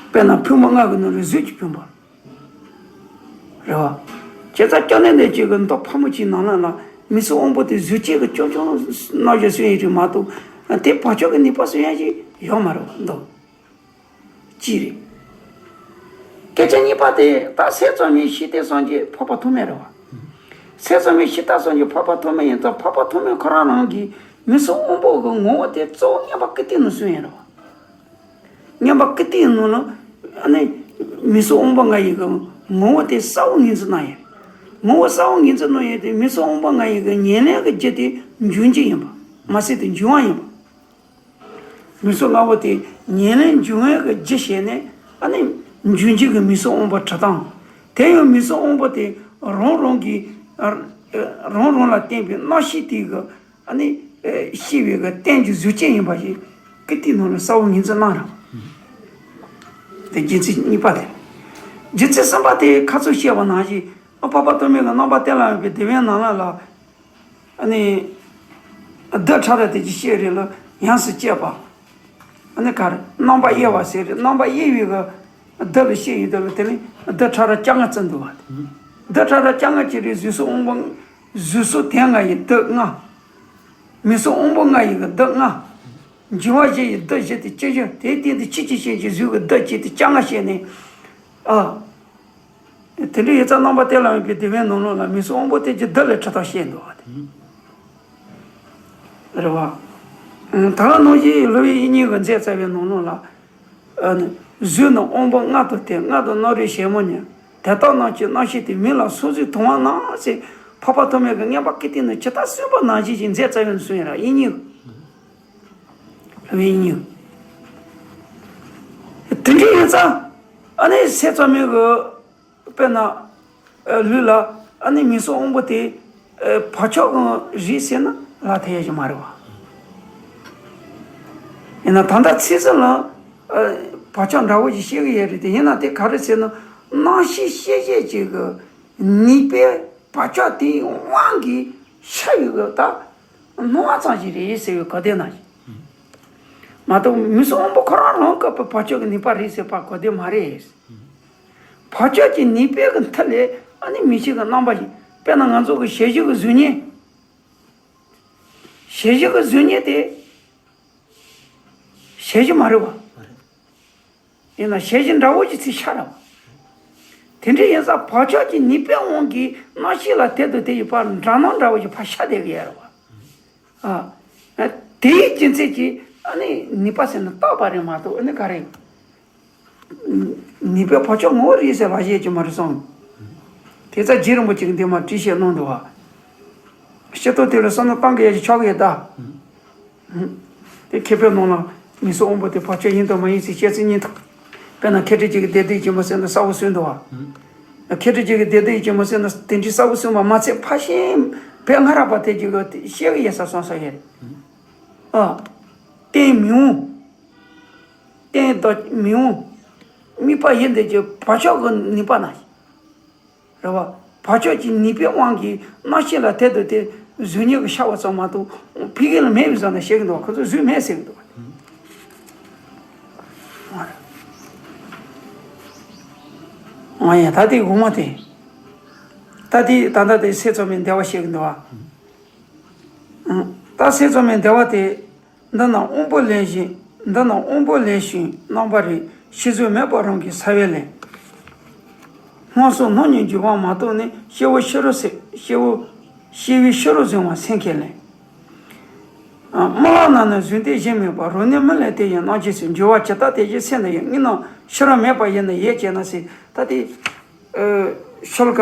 དཔེར་ན་ཕུང་པོ་ལྔ་གི་ནང་ལ་གཟུགས་ཀྱི་ཕུང་པོ་རེད་བ། བྱས་ཙང་སྐྱབས་གནས་འདི་ཀྱི་གི་མདོ་ཕལ་མོ་ཆེའི་ནང་ལོགས་ལ་མིག་གཟུགས་དབང་པོ་དེ་གཟུགས་ཅན་གྱི་སྐྱོན་ཅུང་ཟད་རྣམ་གཞག་གསུངས་ཡོད་རེད་མ་གཏོགས། དེ་བག་ཆགས་ཀྱི་ནུས་པ་གསུང་ཡ་ཞིག་ཡོད་མ་རེད་བ། མདོ། གཅིག་རེད། སྐད་ཆ་གཉིས་པ་དེ་ད་སེམས་ཙམ་པའི་ཤེས་ལྡན་སངས་རྒྱས་འཕགས་པ་ཐོགས་མེད་རེད་བ། སེམས་ཙམ་པའི་ཤེས་ལྡན་སངས་རྒྱས་འཕགས་པ་ཐོགས་མེད་ཡིན་ཙང་། འཕགས་པ་ཐོགས་མེད་ཁོ་རང་རང་གི་མིག་གཟུགས་དབང་པོ་གི་ངོ་བོ་དེ་གཙོ་བོ་མངོན་པ་ཀུན་བཏུས་ནས་གསུངས་ཡོད་རེད་བ། མངོན་པ་ཀུན་བཏུས་ནང་ལ་ཨ་ནི་མིག་གཟུགས་དབང་པོ་ལྔ་ཡི་གི་ངོ་བོ་དེ་གསལ་བོ་ངོས་འཛིན་གནང་ཡོད། ངོ་བོ་གསལ་བོ་ངོས་འཛིན་གནང་ཡས་དེ་མིང་གཟུགས་དབང་པོ་ལྔ་ཡི་གི་ཉེར་ལེན་གྱི་རྒྱུ་དེ་འབྱུང་རྒྱུ་ཡིན་པ་མ་ཟད་དེ་འབྱུང་བ་ཡིན་པ། མིང་གཟུགས་ལྔ་པོ་དེ་ཉེར་ལེན་འབྱུང་བའི་གི་རྒྱུ་བྱས་ནས་ཨ་ནི་འབྱུང་རྒྱུ་གི་མིང་གཟུགས་དབང་པོ་གྲུབ་སྟངས། དེ་ཡང་མིང་གཟུགས་དབང་པོ་དེ་རང་རང་གི་རང་རང་ལ་བརྟེན་པའི་རྣམ་ཤེས་དེ་གི་ཨ་ནི་ཤེས་པའི་གི་རྟེན་གྱི་གཟུགས་ཅན་ཡིན་པ་ཞིག་ཀི་ཏི་ནང་ལ་གསལ་བོ་ངོས་འཛིན་གནང་རོགས། དེ་རྒྱུ་མཚན་གཉིས་པ་དེ། རྒྱུ་མཚན་གསུམ་པ་དེ་ཁ་ཚུར་བཤད་པ་ནང་བཞིན་ཨ་འཕགས་པ་ཐོགས་མེད་ཀྱི་རྣམ་པར་གཏན་ལ་དབབ་པའི་དེ་བའི་ནང་ལ་ལ། ཨ་ནི། རྡུལ་ཕྲ་རབ་དེ་ཅི་ཤེས་རེད་ལ་ཡོངས་སུ་གཅོད་པ། ཨ་ནི་ག་རེ་རྣམ་པ་དབྱེ་བ་ཟེར་རེད། རྣམ་པ་དབྱེ་བའི་གི་རྡུལ་ལ་བཤད་ཡོད་དེ་ལ་དེ་ནི་རྡུལ་ཕྲ་རབ་བཅོ་ལྔ་བརྩི་འདུག་བ། རྡུལ་ཕྲ་རབ་བཅོ་ལྔ་ཅི་རེད། གཟུགས་གཟུགས་དབང་པོ་གཟུགས་གཟུགས་དོན་ལྔ་ཡི་རྡུལ་ལྔ། མིང་གཟུགས་དབང་པོ་ལྔ་ཡི་གི་རྡུལ་ལྔ། འབྱུང་བ་བཞི་ཡི་རྡུལ་བཞི་སྟེ་བཅུ་བཞི། དེའི་སྟེང་དུ་ཆོས་ཀྱི་ཤེས་བྱའི་གཟུགས་ཀྱི་རྡུལ་གཅིག་སྟེ་བཅོ་ལྔ་བཤད་ནས། ཨ། དེ་འདྲའི་ཡོད་ཙང་རྣམ་པ་གཏན་ལ་དབབ་པའི་དེ་བའི་ནང་ལོགས་ལ་མིང་གཟུགས་དབང་པོ་སྟེ་ཀྱི་རྡུལ་ལས་གྲུབ་སྟངས་བཤད་འདུག་བ་དེ། རེད་བ། ད་ག་ནང་བཞིན་སློབ་དཔོན་དབྱིག་གཉེན་གྱི་མཛད་རྩ་བའི་ནང་ལོགས་ལ། ཨ་ནི། གཟུགས་ནི་དབང་པོ་ལྔ་དང་ལྡན། ལྔ་དང་རྣམ་རིག་ཞལ་མོ་གཉིས། དེ་དག་རྣམས་ཀྱི་རྣམ་ཤེས་དེ། མིང་ལ་སོགས་གཟུགས་མཐོང་བ་རྣམས་ཟེར། འཕགས་པ་ཐོགས་མེད་ཀྱིས་མངོན་པར་བསྐུལ་ཏེ་ནི་ཇི་ལྟར་གསུངས་པ་ནང་བཞིན་གྱི་མཛད་རྩ་བའི་ནང་གསུངས་ཡོད་ར་དབྱིག་གཉེན། སློབ་དཔོན་དབྱིག་གཉེན། དེ་འདྲ་ཡིན་ཙང་། ཨ་ནི་སེམས་ཙམ་མིན་གྱི། དཔེར་ན། ལུས་ལ་ཨ་ནི་མིང་གཟུགས་དབང་པོ་དེ་བག་ཆགས་ཀྱི་རིགས་ཟེར་ན་ལ་ཐེ་ཡ་ཞིག་མ་རེད་བ། ཡིན་ན་ད་ལྟ་ཚིག་ཟིན་ལ་བག་ཆགས་འདྲ་བོ་ཞིག་བཤད་ཀྱི་ཡོད་རེད་དེ། ཡིན་ན་དེ་ག་རེ་ཟེར་ན་རྣམ་ཤེས་ཤེས་བྱེད་ཅིག་གི་ནུས་པའི་བག་ཆགས་དེའི་དབང་གིས་ཤར་བའི་གི་ད་སྣང་བ་ཙམ་ཞིག་རེད་ཟེར་བའི་གོ་བདེ་ན་ཞིག་མ་གཏོགས་མིང་གཟུགས་དབང་པོ་ཁོ་རང་རང་སྐབས་པའི་བག་ཆགས་ཀྱི་ནུས་པ་རེད་ཟེར་བ་གོ་བདེ་མ་རེད། བག་ཆགས་ཀྱི་ནུས་པའི་གི་མཐུ་ལས་ཨ་ནི་མིག་ཤེས་ཀྱི་རྣམ་པ་ཡིན། དཔེར་ན་ང་ཚོ་གི་ཞལ་བཞི་གི་གཟུགས་བརྙན། ཞལ་བཞི་གི་གཟུགས་བརྙན་དེ་ཞལ་བཞི་མ་རེད་བ། ཡིན་ན་ཞལ་བཞི་འདྲ་བོ་ཅིག་ཚིག་ཤར་ར་བ། དེ་འདྲ་ཡིན་ཙང་བག་ཆགས་ཀྱི་ནུས་པའི་དབང་གིས་རྣམ་ཤེས་ལ་དེ་དང་དེ་ཡི་བར་འདྲ་སྣང་འདྲ་བོ་ཞིག་ཕར་ཤར་བསྡད་ཀྱི་ཡོད་རེད་བ། ཨ། དེའི་རྒྱུ་མཚན་གྱིས་ཨ་ནི་ནུས་པ་ཟེར་ན་རྟག་པ་རེད་མ་གཏོགས་ཨ་ནི་ག་རེ། ནུས་པའི་བག་ཆགས་ངོ་བོ་རེད་ཟེར་ལ་བཤད་ཀྱི་མ་རེད་སོང་། དེ་ཚ་རྗེ་རིན་པོ་ཆེ་གིས་འདི་མ་བྲིས་བཤད་གནང་འདུག་བ། སྤྱིར་བཏང་དེ་ལ་བསམ་བློ་གཏང་གི་ཡ་ཞིག་ཆགས་ཀྱི་ཡོད་ད། དེ་མཁས་པའི་ནང་ལ་མིང་གཟུགས་དབང་པོ་དེ་བག་ཆགས་ཡིན་དང་མ་ཡིན་ཟེར་བཤད་ཚུལ་གཉིས་དང་། དཔེར་ན་མཁས་གྲུབ་རྗེ་གིས་བདེ་སྡུག་ཡིད་ཀྱི་མུན་སེལ་ནས་གསལ་བོ་གསུངས་འདུག་བ། མཁས་གྲུབ་རྗེ་གིས་བདེ་སྡུག་ཡིད་ཀྱི་མུན་སེལ་ནས་དེ་འདྲའི་གསལ་བོ་གསུངས་པ་མ་ཚད་ཕར་ཕྱིན་བོད་སྔ་རབས་པ་དེ་གྱིས་གི་བཤད་གི་ཡོད་ས་སོང་ས་ཡོད། ཨ། རྟེན་མི་འོང་། རྟེན་དང་མི་འོང་། དམིགས་པ་ཡིན་དེ་ཀྱི་བག་ཆགས་ཀྱི་ནུས་པ་ན། རེད་བ། བག་ཆགས་ཀྱི་ནུས་པའི་དབང་གིས་རྣམ་ཤེས་ལ་དེ་དང་དེ་གཟུགས་བརྙན་གྱི་ཤར་བ་ཙམ་མ་གཏོགས་ཕ་གི་ལ་མེད་པའི་བཟོ་ནས་བཤད་ཀྱི་འདུག་བ། ཁོ་ཚོ་གཟུགས་མེད་ཟེར་གྱི་འདུག་བ། ང་ཡང་ད་ལྟའི་དགོང་མོ་དེ། ད་ལྟའི་ད་ལྟ་དེ་སེམས་ཙམ་པའི་བདེ་བ་བཤད་ཀྱི་འདུག་བ། ད་སེམས་ཙམ་པའི་བདེ་བ་དེ། འདི་རྣམས་དབང་པོ་ལེན་ཞིང་། འདི་རྣམས་དབང་པོ་ལེན་ཞིང་རྣམ་པར་རིག། ཤེས་གཟུགས་མེད་པ་རང་གི་ས་བོན་ལས། སྔོ་སོགས་སྣང་གཉིས་འགྱུ་བ་མ་གཏོགས་ནི། སྐྱེ་བོ་ཕྱི་རོལ་སེམས། སྐྱེ་བོ། སྐྱེ་བོའི་ཕྱི་རོལ་གཟུང་བ་སེམས་ཁས་ལེན། རྨི་ལམ་ན་ནི་གཟུགས་འདས་གཞན་མེད་པ། རང་ནི་མི་ལེན་དེ་ཡི་རྣམ་ཤེས་སུ། འགྱུ་བ་ཇི་ལྟར་དེ་བཞིན་སེམས་ནི་ཡིན། དངོས་རྣམས་ཕྱི་རོལ་མེད་པ་ཡིན་ནི། ཡིད་ཀྱིས་ན་ཟེར། ད་དེ། ཤོ་ལོ་ཀ་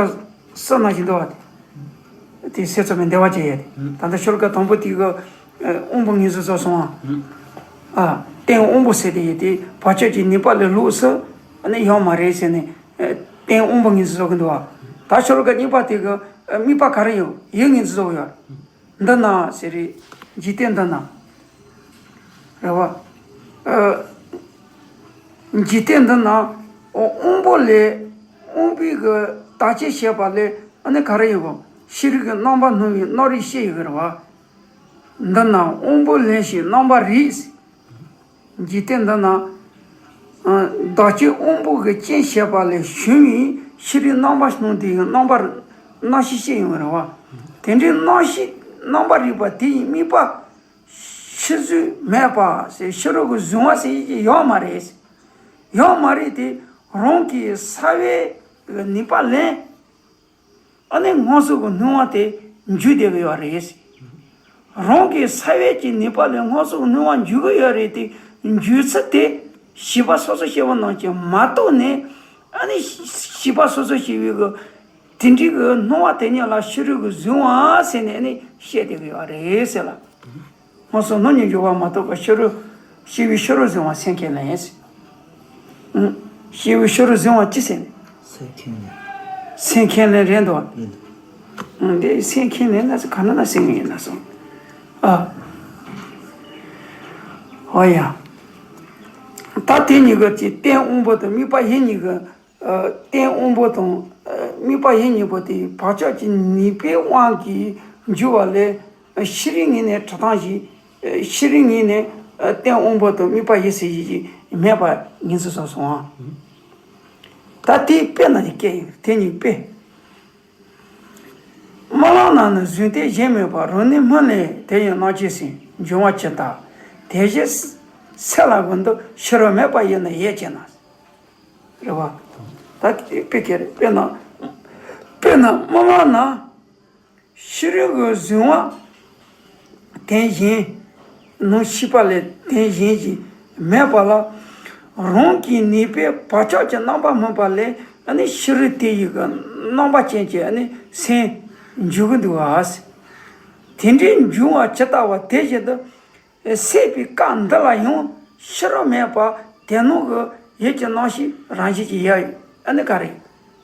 གསུམ་ནང་བཞིན་འདུག་བ། དེ་སེམས་ཙམ་པའི་བདེ་བ་ཅན་ཡོད་དེ། ད་ལྟ་ཤོ་ལོ་ཀ་དང་པོ་དེ་གི་དབང་པོ་ངོས་འཛིན་བཟོས་སོང་ཨ། རྟེན་དབང་པོ་ཟེར་དེ་ཡོད་དེ། བག་ཆགས་ཀྱི་ནུས་པ་ལས་ལོགས་སུ་ནི་ཡོད་མ་རེད་ཟེར་ནས་རྟེན་དབང་པོ་ངོས་འཛིན་བཟོ་གི་འདུག་བ། ད་ཤོ་ལོ་ཀ་གཉིས་པ་དེ་གི་དམིགས་པ་ག་རེ་ཡོད། ཡིད་ངོས་འཛིན་བཟོ་གི་ཡོད། འདི་ན་ཟེར་རེད། འཇིག་རྟེན་འདི་ན། རེད་བ། ཨ། འཇིག་རྟེན་འདི་ན་དབང་པོ་ལས། དབང་པོའི་གི་བདག་གཅེས་བྱས་པ་ལས་ཨ་ནི་ག་རེ་ཡོད་གོ། ཤེས་རིག་གི་རྣམ་པ་སྣང་བའི་རྣམ་རིག་ཤེས་ཡོད་གི་རེད་བ། འདི་ན་དབང་པོ་ལེན་ཞིང་རྣམ་པར་རིག། འཇིག་རྟེན་འདི་ན། ཨ། བདག་གཅེས་དབང་པོ་གི་རྐྱེན་བྱས་པ་ལས་བྱུང་བའི་ཤེས་རིག་རྣམ་པ་སྣང་དེ་ཡི་རྣམ་པར། རྣམ་ཤེས་ཤེས་ཡོང་གི་རེད་བ། དེ་འདྲའི་རྣམ་ཤེས་རྣམ་པར་རིག་པ་དེ་ཡི་དམིགས་པ། ཤེས་གཟུགས་མེད་པ་ཟེར། ཕྱི་རོལ་གྱི་གཟུང་བ་ཟེར་ཡས་ཀྱི་ཡོད་མ་རེད། ཡོད་མ་རེད་དེ། རང་གི་ས་བོན་གྱི་ནུས་པ་ལས། ཨ་ནི་སྔོ་སོགས་ཀྱི་སྣང་བ་དེ་འགྱུ་བསྡད་ཀྱི་ཡོད་རེད། རང་གི་ས་བོན་གྱི་ནུས་པ་ལས་སྔོ་སོགས་སྣང་བ་འགྱུ་གི་ཡོད་རེད་དེ། འགྱུ་ཚུལ་དེ་བྱིས་པ་སོ་སོ་སྐྱེ་བོ་རྣམས་ཀྱིས་མ་རྟོགས་ནས། ཨ་ནི་བྱིས་པ་སོ་སོ་སྐྱེ་བོའི་གི་དེ་འདྲའི་གི་སྣང་བ་དེ་ཉིད་ལ་ཕྱི་རོལ་གྱི་གཟིང་བ་ཟེར་ནས་ནི་བཤད་བསྡད་ཀྱི་ཡོད་རེད་ཟེར་ལ། སྔོན་སོང་སྣང་ཉིད་འགྱུ་བ་མ་གཏོགས་པ་ཕྱི་རོལ། ཕྱི་བའི་ཕྱི་རོལ་གཟིང་བ་སེམས་ཁས་ལེན་ཟེར། ཨང་། ཕྱི་བའི་ཕྱི་རོལ་གཟིང་བ་ཅི་ཟེར་ནས། སེམས་ཁས་ལེན། སེམས་ཁས་ལེན་རེད་འདུག་བ། ཡིན། ཨང་། དེ་སེམས་ཁས་ལེན་ན་ཟེར་ག་ན་ན་ཟེར་ངེས་ཡིན་ན་སོང་། ཨ། ཨོ་ཡ། ད་དེ་གཉིས་ཀ་གི་རྟེན་དབང་པོ་དང་དམིགས་པ་ཡིན་གཉིས་ཀ་ཨ། རྟེན་དབང་པོ་དང་། ཨ། དམིགས་པ་ཡིན་གཉིས་པོ་དེ་བག་ཆགས་ཀྱི་ནུས་པའི་དབང་གིས་འགྱུ་བ་ལས། ཨ། ཕྱི་རོལ་ངོས་ནས་གྲུབ་སྟངས་ཤིག་ཨ། ཕྱི་རོལ་ངོས་ནས། ཨ། རྟེན་དབང་པོ་དང་དམིགས་པ་ཡིན་ཟེར་ཡིན་གྱི་མེད་པ་ངོས་འཛིན་སོང་སོང་ཨ། ད་དེའི་དཔེ་ན་ཡི་སྐད་ཡིན་དེ་གཉིས་དཔེ། རྨི་ལམ་ན་ནི་གཟིངས་རྟེན་གཞན་མེད་པ། རང་ནི་སྨིན་ལས་དེ་ཡི་སྣང་མཆེད་ཟིན། འབྱུང་བ་ཇི་ལྟར་དེ་བཞིན་སེམས་ལ་གོ་འདུག་ཕྱི་རོལ་མེད་པ་ཡིན་ནི་ཡིད་ཀྱི་ན། རེད་བ། ད་དེ་དཔེ་ཁྱེར་དཔེར་ན། དཔེར་ན་རྨི་ལམ་ན་ཕྱི་རོལ་གྱི་གཟིང་བ་དེ་བཞིན་ནམ་ཤེས་པ་ལས་དེ་བཞིན་གྱི་མེད་པ་ལ། རང་གི་ནུས་པས་བག་ཆགས་ཀྱི་རྣམ་པ་སྨིན་པ་ལས་ཨ་ནི་ཕྱི་རོལ་དེ་ཡི་གི་རྣམ་པ་ཅན་གྱི་ཨ་ནི་སེམས་འགྱུ་གི་འདུག་བ། དེ་འདྲའི་འབྱུང་བ་ཇི་ལྟ་བ་དེ་བཞིན་དུ། སྲེད་པའི་སྐབས་འདི་ལ་ཡང་ཕྱི་རོལ་མེད་པ་དེ་སྣང་གི་ཡིད་ཀྱི་རྣམ་ཤེས་རང་བཞིན་གྱིས་ཡལ་ཨ་ནི་ག་རེ་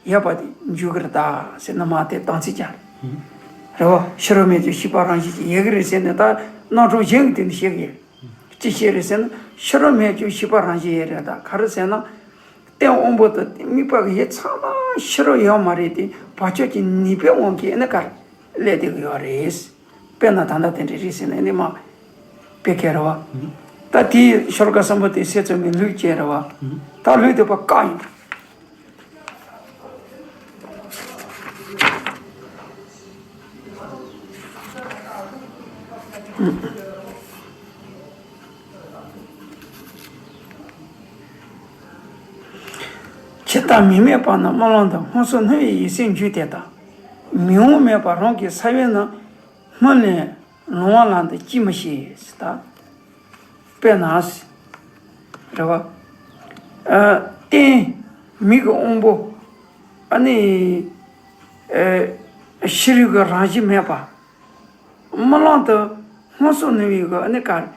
ཡལ་བ་དེ་འགྱུ་གི་རེད་ད་ཟེར་ན་མ་དེ་དམ་ཚིག་ཅན་རེད་བ། ཕྱི་རོལ་མེད་ཀྱང་ཤེས་པ་རང་བཞིན་གྱིས་ཡལ་གི་རེད་ཟེར་ནས་ད་རྣམ་གྲངས་གཞན་གྱི་དོན་དུ་བཤད་གི་ཡོད། ཅི་ཤེས་རེད་ཟེར་ན་ཕྱི་རོལ་མེད་ཀྱང་ཤེས་པ་རང་བཞིན་ཡལ་རེད་ད་ག་རེ་ཟེར་ན། རྟེན་དབང་པོ་དང་དམིགས་པ་གི་ཡིད་ཚང་མ་ཕྱི་རོལ་ཡོད་མ་རེད་དེ་བག་ཆགས་ཀྱི་ནུས་པའི་དབང་གིས་ཨ་ནི་ག་རེ་སླེབས་བསྡད་གི་ཡོད་རེད། དཔེར་ན་ད་ལྟ་དེ་འདྲ་རེད་ཟེར་ནས་ནི་མ་དཔེ་ཁྱེར་བ། ད་དེའི་ཤོ་ལོ་ཀ་གསུམ་པོ་དེ་སེམས་ཙམ་གྱི་ལུགས་བྱས་རེད་བ། ད་ལུགས་དེ་པ་བཀག་ཡིན། ཇི་ལྟར་མིག་མེད་པ་ན་རྨི་ལམ་དུ། སྔོན་སོང་སྣང་བའི་ཡིད་སེམས་འགྱུ་དེ་ལྟར། མིག་དབང་མེད་པར་རང་གི་ས་བོན་ནི། སྨིན་ལས་ལོང་བ་ལ་འདི་ཅིས་མི་ཤེས་ཟེར་ད། དཔེར་ན། རེད་བ། ཨ། རྟེན་མིག་གི་དབང་པོ། ཨ་ནི། ཨ། ཕྱི་རོལ་གྱི་རང་བཞིན་མེད་པ། རྨི་ལམ་དུ་སྔོན་སོང་སྣང་བའི་གི་ཨ་ནི་ག་རེ།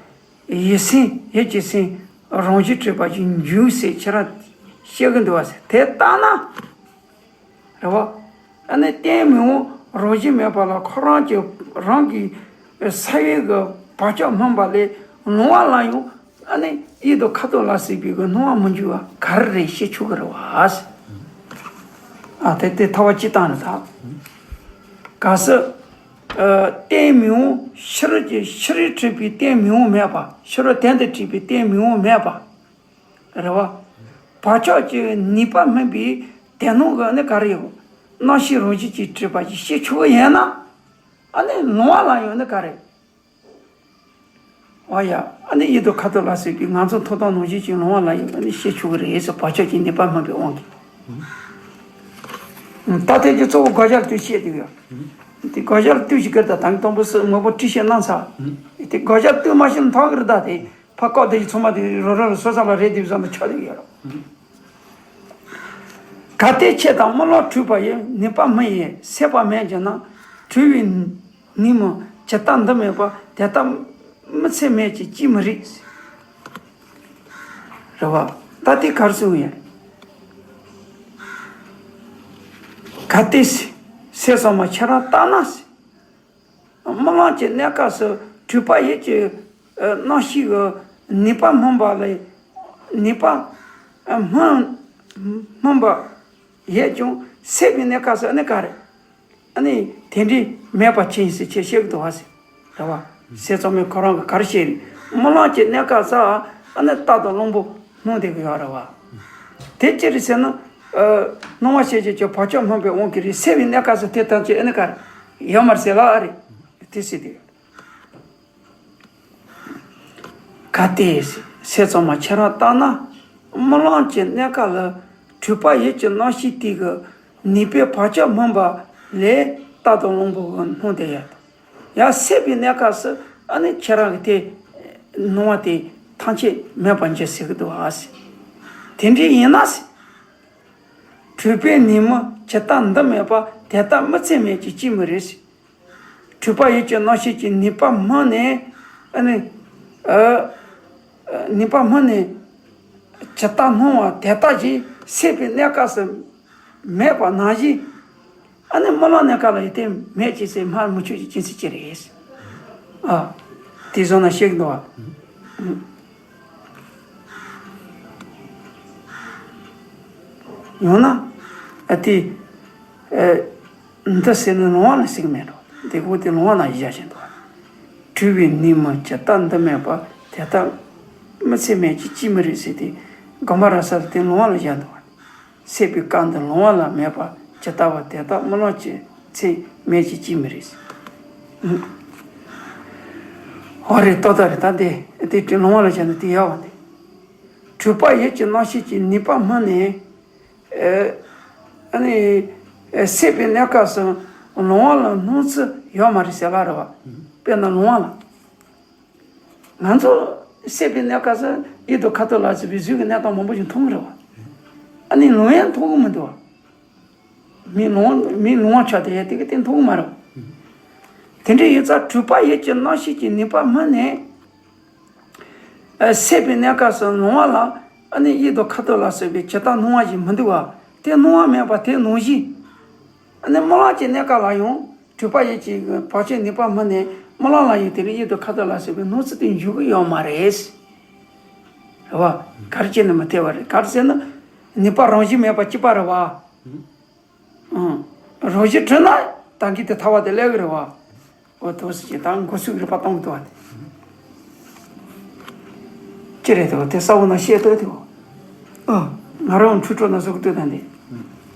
ཡིད་སེམས་ཡིད་ཀྱི་སེམས་རང་བཞིན་གྲུབ་པ་ཅིག་འགྱུར་ཟེར་ཁྱེད་རང་བཤད་གི་འདུག་བ་ཟེར་དེ་ལྟ་ན། རེད་བ། ཨ་ནི་རྟེན་མིག་དབང་རང་བཞིན་མེད་པ་ལ་ཁོ་རང་གི་རང་གི་ས་བོན་གྱི་བག་ཆགས་སྨིན་པ་ལས་ལོང་བ་ལ་ཡང་ཨ་ནི་ཡིད་དང་ཁ་དོག་ལ་སོགས་པའི་གི་སྣང་བ་མི་འགྱུར་བ་ག་རེ་རེད་ཤེས་ཆོག་གི་རེད་བ། ཨ་དེ་དེ་ཐོག་མ་སྤྱིར་བཏང་ནས་ད། གལ་སྲིད། ཨ། རྟེན་མིག་དབང་ཕྱི་རོལ་གྱི་ཕྱི་རོལ་གྲུབ་པའི་རྟེན་མིག་དབང་མེད་པ་ཕྱི་རོལ་དོན་དུ་གྲུབ་པའི་རྟེན་མིག་དབང་མེད་པ། རེད་བ། བག་ཆགས་ཀྱི་ནུས་པ་སྨིན་པའི་དེ་སྣང་གི་ནི་ག་རེ་ཡོད། རྣམ་ཤེས་རང་བཞིན་གྱིས་གྲུབ་པ་ཞིག་ཤེས་ཆོག་གི་ཡིན་ན། ཨ་ནི་ལོང་བ་ལ་ཡང་ནི་ག་རེ། ཨ་ཡ། ཨ་ནི་ཡིད་དང་ཁ་དོག་ལ་སོགས་པའི་ངང་ཚུལ་མཐོང་སྟངས་ནང་བཞིན་གྱི་ལོང་བ་ལ་ཡང་ཨ་ནི་ཤེས་ཆོག་གི་རེད་ཟེར་བག་ཆགས་ཀྱི་ནུས་པ་སྨིན་པའི་དབང་གིས། ད་ལྟའི་གི་གཙོ་བོ་དགག་བྱ་ལ་ལྟོས་བཤད་དེ་ཡོད། དེ་དགག་བྱ་ལ་ལྟོས་ཤིག་གི་ད་དང་དང་པོ་སུ་མོས་པོ་དྲི་ཤེས་རྣམས་ས། དེ་དགག་བྱ་ལ་ལྟོས་མ་ཤེས་ན་ཐང་གི་རེད་ད་དེ། ཕ་ཀོ་དེ་ཚང་མ་དེ་རོ་རོ་རོ་སོ་ས་ལ་རེད་དེ་བཟང་དུ་ཆགས་དེ་ཡོད། གལ་ཏེ་ཆོས་དང་རྨི་ལམ་འཁྲུལ་པ་ཡི། ནུས་པ་མི་ཡི་སྲེད་པ་མེད་ཀྱི་ན། འཁྲུལ་བའི་ནུས་མི་ཇི་ལྟར་འདི་མེད་པ། དེ་ལྟར་མི་ཚད་མེད་ཀྱི་ཅིས་མི་རིགས། རེད་བ། ད་དེ་གར་སོང་ཡིན། གལ་ཏེ་སྲེད་ཚང་མ་ཁྱེད་རང་ལྟ་ན། རྨི་ལམ་གྱི་གནས་སྐབས་སུ་འཁྲུལ་པ་ཡིད་ཀྱི་རྣམ་ཤེས་ཀྱི་ནུས་པ་སྨིན་པ་ལས་ནུས་པ་སྨིན་སྨིན་པ་ཡོད་ཀྱང་སྲེད་པའི་གནས་སྐབས་སུ་ཨ་ནི་ག་རེ་ཨ་ནི་དེ་འདྲའི་མེད་པ་ཅི་ཡིན་ཟེར་ཁྱེད་བཤད་ཀྱི་འདུག་བ་ཟེར་རེད་བ། སྲེད་ཚང་མས་ཁོ་རང་གི་ག་རེ་བཤད་རེད། རྨི་ལམ་གྱི་གནས་སྐབས་སུ་ཨ་ནི་རྟ་དང་གླང་པོ་སྣང་བསྡད་ཀྱི་ཡོད་རེད་བ། དེ་ཅི་རེད་ཟེར་ན། ཨ། སྣང་བ་ཤེས་བྱ་གྱི་བག་ཆགས་སྨིན་པའི་དབང་གིས་རེད། སྲེད་པའི་གནས་སྐབས་སུ་དེ་ཐམས་ཅད་ཨེ་ནི་ག་རེ་ཡོད་མ་རེད་ཟེར་ལ་ཨ་རེད། དེ་སྲིད་དེ། གལ་ཏེ་སྲེད་ཚང་མ་ཁྱེད་རང་ལྟ་ན། རྨི་ལམ་གྱི་གནས་སྐབས་ལ་འཁྲུལ་པ་ཡིད་ཀྱི་རྣམ་ཤེས་དེ་གི་ནུས་པས་བག་ཆགས་སྨིན་པ་ལས་རྟ་དང་གླང་པོ་གི་སྣང་བསྡད་ཡོད་དང་། ཡང་སྲེད་པའི་གནས་སྐབས་སུ་ཨ་ནི་ཁྱེད་རང་གི་དེ་སྣང་བ་དེ་ཐམས་ཅད་མེད་པར་འགྱུར་ཟེར་གི་འདུག་ཨ་ཟེར། དེ་འདྲ་ཡིན་ན་ཟེར། འཁྲུལ་པའི་ནུས་མིག་ཇི་ལྟར་འདི་མེད་པ། དེ་ལྟར་མི་ཚེ་མེད་ཀྱང་ཅིས་མི་རིག། འཁྲུལ་པ་ཡིད་ཀྱི་རྣམ་ཤེས་ཀྱི་ནུས་པ་སྨིན་ནས། ཨ་ནི། ཨ། ནུས་པ་སྨིན་ནས་ཇི་ལྟར་སྣང་བ་དེ་ལྟ་ཞིག་སད་པའི་གནས་སྐབས་སུ་མེད་པ་ནང་བཞིན། ཨ་ནི་རྨི་ལམ་གནས་སྐབས་ལ་ཡོད་དེ་མེད་ཅེས་ཟེར་སྨྲ་མི་ཆོག་ཅེས་རྒྱུ་མཚན་ཅི་རེད། ཨ། དེ་བཟོ་ན་ཤེས་ཀྱི་འདུག་བ། ཡང་ན། ཨ་དེ། ཨ། འདི་ཟེར་ནས་ལོང་བ་ལ་ཟེར་གྱི་མེད་འགྲོ། དེ་གོ་དེ་ལོང་བ་ལ་བཞག་བཞིན་འདུག། འཁྲུལ་པའི་ནུས་མིག་ཇི་ལྟར་འདི་མེད་པ། དེ་ལྟར་མི་ཚེ་མེད་ཀྱང་ཅིས་མི་རིག་ཟེར་དེ། དགོན་པ་ར་ས་ལ་དེ་ལོང་བ་ལ་བཞག་འདུག། སད་པའི་སྐབས་འདི་ལོང་བ་ལ་མེད་པ་ཇི་ལྟ་བ། དེ་ལྟར་རྨི་ལམ་གྱི་ཚེ་མེད་ཀྱང་ཅིས་མི་རིག། ཨ། ཨོ་རེད། ཏོག་ཏོག་རེད། ད་དེ་དེ་དེ་ལོང་བ་ལ་བཞག་ན་དེ་ཡག་བ་དེ། འཁྲུལ་པ་ཡིད་ཀྱི་རྣམ་ཤེས་ཀྱི་ནུས་པ་སྨིན་ནས། ཨ་ནི། སད་པའི་གནས་སྐབས་སུ་ལོང་བ་ལ་སྣང་ཚུལ་ཡོད་མ་རེད་ཟེར་ལ་རེད་བ། དཔེར་ན་ལོང་བ་ལ། ང་ཚོ་སད་པའི་གནས་སྐབས་སུ་ཡིད་དང་ཁ་ཐུག་ལ་སོགས་པའི་གཟུགས་ཀྱི་གནས་སྟངས་མང་པོ་ཞིག་མཐོང་གི་རེད་བ། ཨ་ནི་ལོང་ཡང་མཐོང་གི་མི་འདུག་བ། མི་ལོང་མི་ལོང་བ་ཆགས་དེ་ཡང་དེ་ག་དེ་མཐོང་གི་མ་རེད་བ། དེ་འདྲ་ཡིན་ཙང་འཁྲུལ་པ་ཡིད་ཀྱི་རྣམ་ཤེས་ཀྱི་ནུས་པ་སྨིན་ནས། ཨ། སད་པའི་གནས་སྐབས་སུ་ལོང་བ་ལ་ཨ་ནི་ཡིད་དང་ཁ་ཐུག་ལ་སོགས་པའི་ཇི་ལྟར་སྣང་བ་ཞིག་མི་འདུག་བ། དེ་སྣང་བ་མེད་པ་དེ་ནང་བཞིན། ཨ་ནི་རྨི་ལམ་གྱི་གནས་སྐབས་ལ་ཡང་འཁྲུལ་པ་ཡིད་ཀྱི་བག་ཆགས་ནུས་པ་སྨིན་ནས་རྨི་ལམ་ལ་ཡང་དེ་ནི་ཡིད་དང་ཁ་ཐུག་ལ་སོགས་པའི་སྣང་ཚུལ་དེ་འཇུག་གི་ཡོད་མ་རེད། རེད་བ། ག་རེ་བྱས་ནས་མི་འཐད་པ་རེད། ག་རེ་ཟེར་ན། ནུས་པ་རང་བཞིན་མེད་པ་གཅིག་པ་རེད་བ། ཨང་། རང་བཞིན་གྲུབ་ན་ད་གིན་དེ་ཐར་བ་དེ་སླེབས་ཀྱི་རེད་བ། འོ་དོ་ཟེར་གྱི་ད་འགོ་ཚུགས་རིག་པ་གཏོང་གི་འདུག་བ་དེ། ཅི་རེད་དོ་དེ་ས་བོ་ན་བཤད་ལྟོས་དེ་བ། ཨ། ང་རང་འཁྲུལ་འཁྲུལ་ན་བཟོ་གི་ལྟོས་དང་དེ།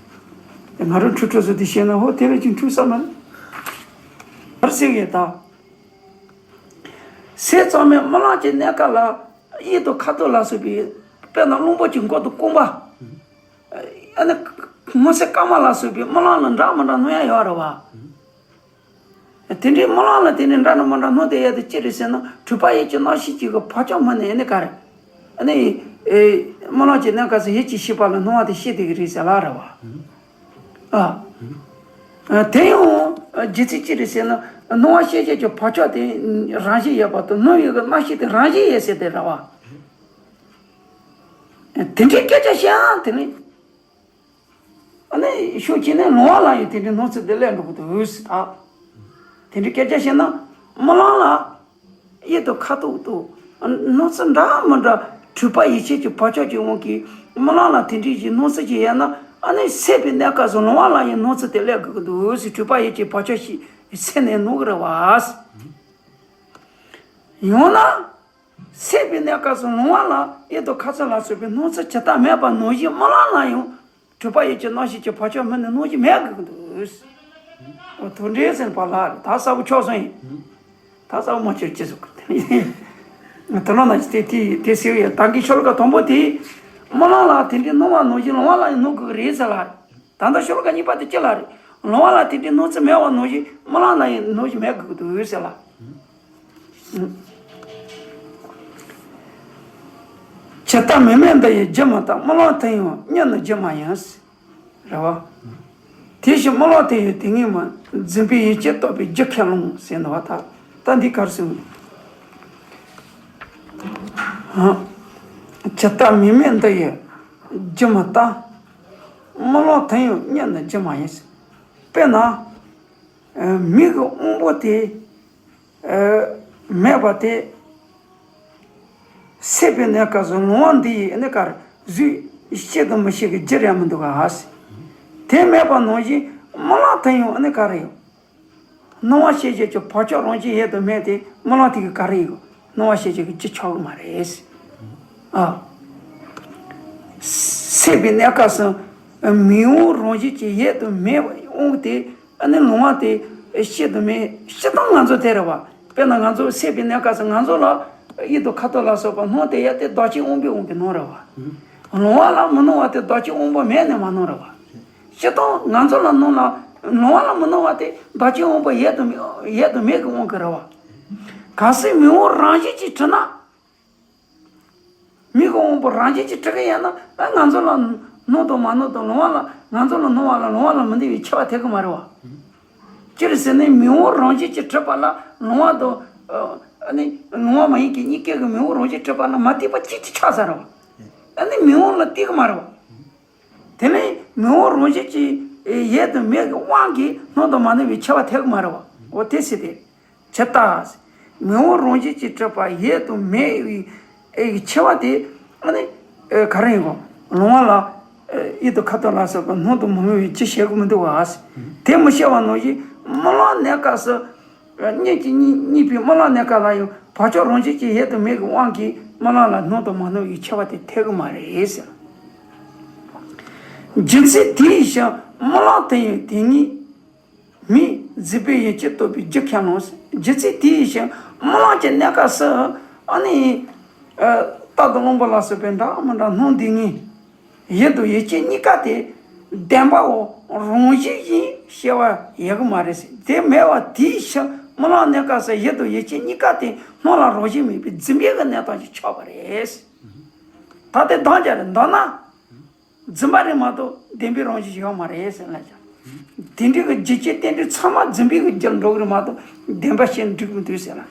དེ་ང་རང་འཁྲུལ་འཁྲུལ་བཟོ་དེ་བཤད་ན་ཧོ་དེ་རེད་ཀྱི་འཁྲུལ་ས་མ་རེད། ག་རེ་ཟེར་གི་ད། སད་ཙང་མའི་རྨི་ལམ་གྱི་གནས་སྐབས་ལ་ཡིད་དང་ཁ་ཐུག་ལ་སོགས་པའི་དཔེར་ན་རླུང་པོ་ཆེའི་མགོ་དང་རྐང་པ། ཨ་ནི་སྔོ་སེར་སྐར་མ་ལ་སོགས་པའི་རྨི་ལམ་ལ་འདྲ་མི་འདྲ་སྣང་ཡ་ཡོད་རེད་བ། དེ་འདྲའི་རྨི་ལམ་ལ་དེ་ནི་འདྲ་ན་མི་འདྲ་སྣང་བསྡད་ཡ་དེ་ཅི་རེད་ཟེར་ན་འཁྲུལ་པ་ཡིད་ཀྱི་རྣམ་ཤེས་ཅིག་གི་བག་ཆགས་སྨིན་ནས་ཨ་ནི་ག་རེ། ཨ་ནི། ཨེ། རྨི་ལམ་གྱི་གནས་སྐབས་སུ་ཡིད་ཀྱི་ཤེས་པ་ལ་སྣང་བ་དེ་ཤེས་བསྡད་ཀྱི་རེད་ཟེར་ལ་རེད་བ། ཨ། ཨ། དེ་ཡང་རྒྱུ་མཚན་ཅི་རེད་ཟེར་ན་སྣང་བ་ཤེས་བྱེད་ཀྱི་བག་ཆགས་དེ་རང་བཞིན་ཡོད་པ་དང་སྣང་བའི་གི་རྣམ་ཤེས་དེ་རང་བཞིན་ཡོད་ཟེར་དེ་རེད་བ། དེ་འདྲའི་སྐད་ཆ་བཤད་ཨང་དེ་ནི། ཨ་ནི་ཤུགས་ཀྱིས་ནི་ལོང་བ་ལ་ཡང་དེ་འདྲའི་སྣང་ཚུལ་དེ་སླེབས་འགྲོ་གི་འདུག་ཟེར་ད། དེ་འདྲའི་སྐད་ཆ་བཤད་ན་རྨི་ལམ་ལ་ཡིད་དང་ཁ་ཐུག་ཏུ་སྣང་ཚུལ་འདྲ་མི་འདྲ་འཁྲུལ་པ་ཡིད་ཆེས་ཀྱི་བག་ཆགས་ཀྱི་དབང་གིས་རྨི་ལམ་ལ་དེ་འདྲའི་ཞིག་སྣང་ཚུལ་ཅིག་ཡོད་ན་ཨ་ནི་སད་པའི་གནས་སྐབས་སུ་ལོང་བ་ལ་ཡང་སྣང་ཚུལ་དེ་སླེབས་དགོས་ཀྱི་འདུག་ཟེར། འཁྲུལ་པ་ཡིད་ཀྱི་བག་ཆགས་ཤིག་སད་ནས་སྣང་གི་རེད་བ། ཡང་ན། སད་པའི་གནས་སྐབས་སུ་ལོང་བ་ལ་ཡིད་དང་ཁ་ཐུག་ལ་སོགས་པའི་སྣང་ཚུལ་ཇི་ལྟར་མེད་པ་ནང་བཞིན་རྨི་ལམ་ལ་ཡང་འཁྲུལ་པ་ཡིད་ཀྱི་རྣམ་ཤེས་ཀྱི་བག་ཆགས་སྨིན་ནས་སྣང་བཞིན་མེད་དགོས་ཀྱི་འདུག། འོ་དོན་འགྲེལ་ཟེར་བ་ལ་ད་གསལ་པོ་ཆགས་སོང་ཡིན། ད་གསལ་པོ་མ་ཆགས་ཅི་ཟེར་དགོས། དེ་ལ་ན་དེ་དེ་དེ་ཟེར་ཡ་ད་གིན་ཤོ་ལོ་ཀ་དང་པོ་དེ་རྨི་ལམ་ལ་དེ་འདྲའི་སྣང་བ་ནང་བཞིན་ལོང་བ་ལ་ཡང་སྣང་དགོས་ཀྱི་རེད་ཟེར་ལ། ད་ལྟ་ཤོ་ལོ་ཀ་གཉིས་པ་དེ་ཅི་ལ་རེད། ལོང་བ་ལ་དེ་འདྲའི་སྣང་ཚུལ་མེད་པ་ནང་བཞིན་རྨི་ལམ་ལ་ཡང་སྣང་བཞིན་མེད་དགོས་ཀྱི་འདུག་ཟེར་ལ། ཇི་ལྟར་མིག་མེད་འདི་ཡི་རྒྱུ་མི་རྟག། རྨི་ལམ་དེ་ཡང་གཉིད་ནི་རྒྱུ་མ་ཡིན། རེད་བ། དེ་བཞིན་རྨི་ལམ་དེ་ཡི་དེ་ངེས་མིན། འཛིན་པའི་ཡིད་ཀྱིས་རྟོགས་པའི་རྒྱུ་ཁས་བླངས་ཟེར་འདུག་བ། ད་ད་འདི་ག་རེ་ཟེར། ཇི་ལྟར་མིག་མེད་འདི་ཡི་རྒྱུ་མི་རྟག། རྨི་ལམ་དེ་ཡང་གཉིད་ནི་རྒྱུ་མ་ཡིན། དཔེར་ན། མིག་གི་དབང་པོ་དེ་མེད་པ་དེ། སད་པའི་གནས་སྐབས་སུ་ལོང་བ་འདི་ཡིས་ཨ་ནི་ག་རེ་གཟུགས་སྐྱེ་དང་མི་སྐྱེ་གི་རྒྱུ་རེད་མི་འདུག་ག། དེ་མེད་པ་ནང་བཞིན་རྨི་ལམ་དེ་ཡང་ཨ་ནི་ག་རེ་ཡོད། སྣང་བ་ཤེས་བྱེད་ཀྱི་བག་ཆགས་རང་བཞིན་ཡོད་དུ་མེད་དེ་རྨི་ལམ་དེ་གི་ག་རེ་ཡིན། སྣང་བ་ཤེས་བྱེད་ཀྱི་རྒྱུ་ཆགས་ཀྱི་མ་རེད། ཨ། སད་པའི་གནས་སྐབས་སུ་མིག་དབང་རང་བཞིན་གྱིས་ཡོད་དུ་མེད་པའི་དབང་དེ་ཨ་ནི་ལོང་བ་དེ་སྐྱེ་དུ་མེད། སྤྱིར་བཏང་ང་ཚོ་དེ་རེད་བ། དཔེར་ན་ང་ཚོ་སད་པའི་གནས་སྐབས་སུ་ང་ཚོ་ལ་ཡིད་དང་ཁ་ཐུག་ལ་སོགས་པ་སྣང་དེ་ཡ་དེ་བདག་རྐྱེན་དབང་པོའི་དབང་གིས་སྣང་རེད་བ། ལོང་བ་ལ་མི་སྣང་བ་དེ་བདག་རྐྱེན་དབང་པོ་མེད་ནས་མ་སྣང་རེད་བ། སྤྱིར་བཏང་ང་ཚོ་ལ་སྣང་ན་ལོང་བ་ལ་མི་སྣང་བ་དེ་བདག་རྐྱེན་དབང་པོ་ཡོད་དུ་མེད་ཡོད་དུ་མེད་ཀྱི་དབང་གིས་རེད་བ། གལ་སྲིད་མིག་དབང་རང་བཞིན་གྱིས་གྲུབ་ན། མིག་གི་དབང་པོ་རང་བཞིན་གྱིས་གྲུབ་ཀྱི་ཡོད་ན་ཨ་ང་ཚོ་ལ་སྣང་ སྣང་དང་མ་སྣང་དང་ལོང་བ་ལ་ང་ཚོ་ལ་སྣང་བ་ལ་ལོང་བ་ལ་མི་འདུས་པའི་ཁྱད་པར་ཐེབས་ཀྱི་མ་རེད་བ། ཅི་རེད་ཟེར་ན་མིག་དབང་རང་བཞིན་གྱིས་གྲུབ་པ་ལ་ལོང་བ་དང་ཨ་ནི་ལོང་བ་མ་ཡིན་གྱི་གཉིས་ཀའི་མིག་དབང་རང་བཞིན་གྲུབ་པ་ལ་མ་ལྟོས་པ་གཅིག་ཏུ་ཆགས་ས་རེད་བ། ཨ་ནི་མིག་དབང་ལ་ལྟོས་ཀྱི་མ་རེད་བ། དེ་ནས་མིག་དབང་རང་བཞིན་གྱིས་ཡོད་དང་མེད་ཀྱི་དབང་གིས་སྣང་དང་མ་སྣང་བའི་ཁྱད་པར་ཐེབས་ཀྱི་མ་རེད་བ། འོ་དེ་ཟེར་ཏེ། ཇི་ལྟར། མིག་དབང་རང་བཞིན་གྱིས་གྲུབ་པ་ཡོད་དང་མེད་པའི་ཨེ་ཁྱད་པར་དེ་ཨ་ནི་ཨེ་ག་རེ་ཡིན་གོ། ལོང་བ་ལ་ཨེ་ཡིད་དང་ཁ་དོག་ལ་སོགས་པ་སྣང་དང་མ་སྣང་བའི་ཅི་བྱེད་དགོས་མི་འདུག་བ། དེ་མི་བྱེད་པ་ནང་བཞིན་རྨི་ལམ་གནས་སྐབས་སུ་གཉིད་ཀྱི་གཉིད་གཉིད་པའི་རྨི་ལམ་གནས་སྐབས་ལ་ཡང་བག་ཆགས་རང་བཞིན་གྱིས་ཡོད་དང་མེད་ཀྱི་དབང་གིས་རྨི་ལམ་ལ་སྣང་དང་མ་སྣང་བའི་ཁྱད་པར་དེ་ཐེབས་ཀྱི་མ་རེད་ཟེར། རྒྱུ་མཚན་དེ་ཡིན་ཞིང་རྨི་ལམ་དེ་ཡང་དེ་ཉིད་མིག་འཛིན་པའི་ཡུལ་གྱིས་རྟོགས་པའི་རྒྱུ་ཁས་བླངས། རྒྱུ་མཚན་དེ་ཡིན་ཞིང་རྨི་ལམ་གྱི་གནས་སྐབས་སུ་ཨ་ནི་ཨ་རྟ་དང་རློན་པ་ལ་སོགས་པའི་འདྲ་མི་འདྲ་སྣང་དེ་ཉིད་ཡིད་དང་ཡུལ་ཅན་གཉིས་ཀ་དེ་བདེན་པའོ་རང་བཞིན་བཞིན་སྐྱེ་བ་ཡོད་ཀྱི་མ་རེད་ཟེར། དེ་མེད་པ་དེའི་ཕྱིར་རྨི་ལམ་གནས་སྐབས་སུ་ཡིད་དང་ཡུལ་ཅན་གཉིས་ཀ་དེ་སྣང་ལ་རང་བཞིན་མེད་པའི་རྫུན་པའི་གི་གནས་སྟངས་ཀྱི་ཆགས་པ་རེད། ད་དེ་འདང་རྒྱག་རེད་འདང་ན། རྫུན་པ་རེད་མ་གཏོགས་བདེན་པའི་རང་བཞིན་ཡོད་མ་རེད་ཟེར་ལབ་ཀྱང་། དེ་འདྲའི་གི་རྒྱུ་རྐྱེན་རྟེན་འབྲེལ་ཚང་མ་རྫུན་པའི་གི་རྒྱུར་འགྲོ་གི་རེད་མ་གཏོགས་བདེན་པ་བྱས་ནས་འགྲིག་གི་མི་འདུག་ཟེར་ལ།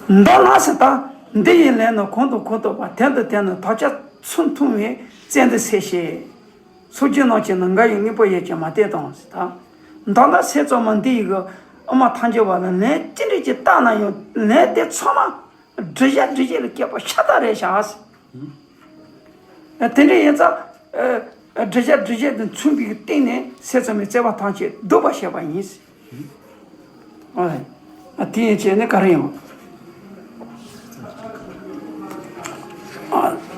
མདོར་ན་ཟེར་ད། འདི་ཡི་ལན་ནི་གང་དང་གང་ལྟར་བ་དེ་འདི་དེ་ནི་དག་ཆ་ཚུར་མཐོང་བས་བཙལ་འདི་ཟེར་ཞེས། སོ་སྐྱེ་རྣམས་ཀྱིས་ནི་འགའ་ཡང་དངོས་པོ་ཡོད་ཅེས་མ་བསྟན་ཏོ་ཟེར་ད། མདོར་ན་སེམས་ཙམ་མ་འདི་ཡི་གི་དབུ་མ་ཐལ་འགྱུར་བ་ལ་ལན་ཅི་འདྲ་ཅིག་བཏགས་ན་ཡང་ལན་དེ་ཚང་མ། སྒྲུབ་བྱ་སྒྲུབ་བྱེད་ལ་སྐྱེས་པ་ཤ་སྟག་རེད་བཞག་དེ་འདྲ་ཡིན་ཙང་། སྒྲུབ་བྱ་སྒྲུབ་བྱེད་དུ་མཚོན་པའི་སྟེང་ནས་སེམས་ཙམ་པའི་བརྩེ་བ་ཐམས་ཅད་བསྡུས་པར་བྱས་པ་ཡིན། དེ་ཡིན་བྱས་ནས་ག་རེ་ཡིན།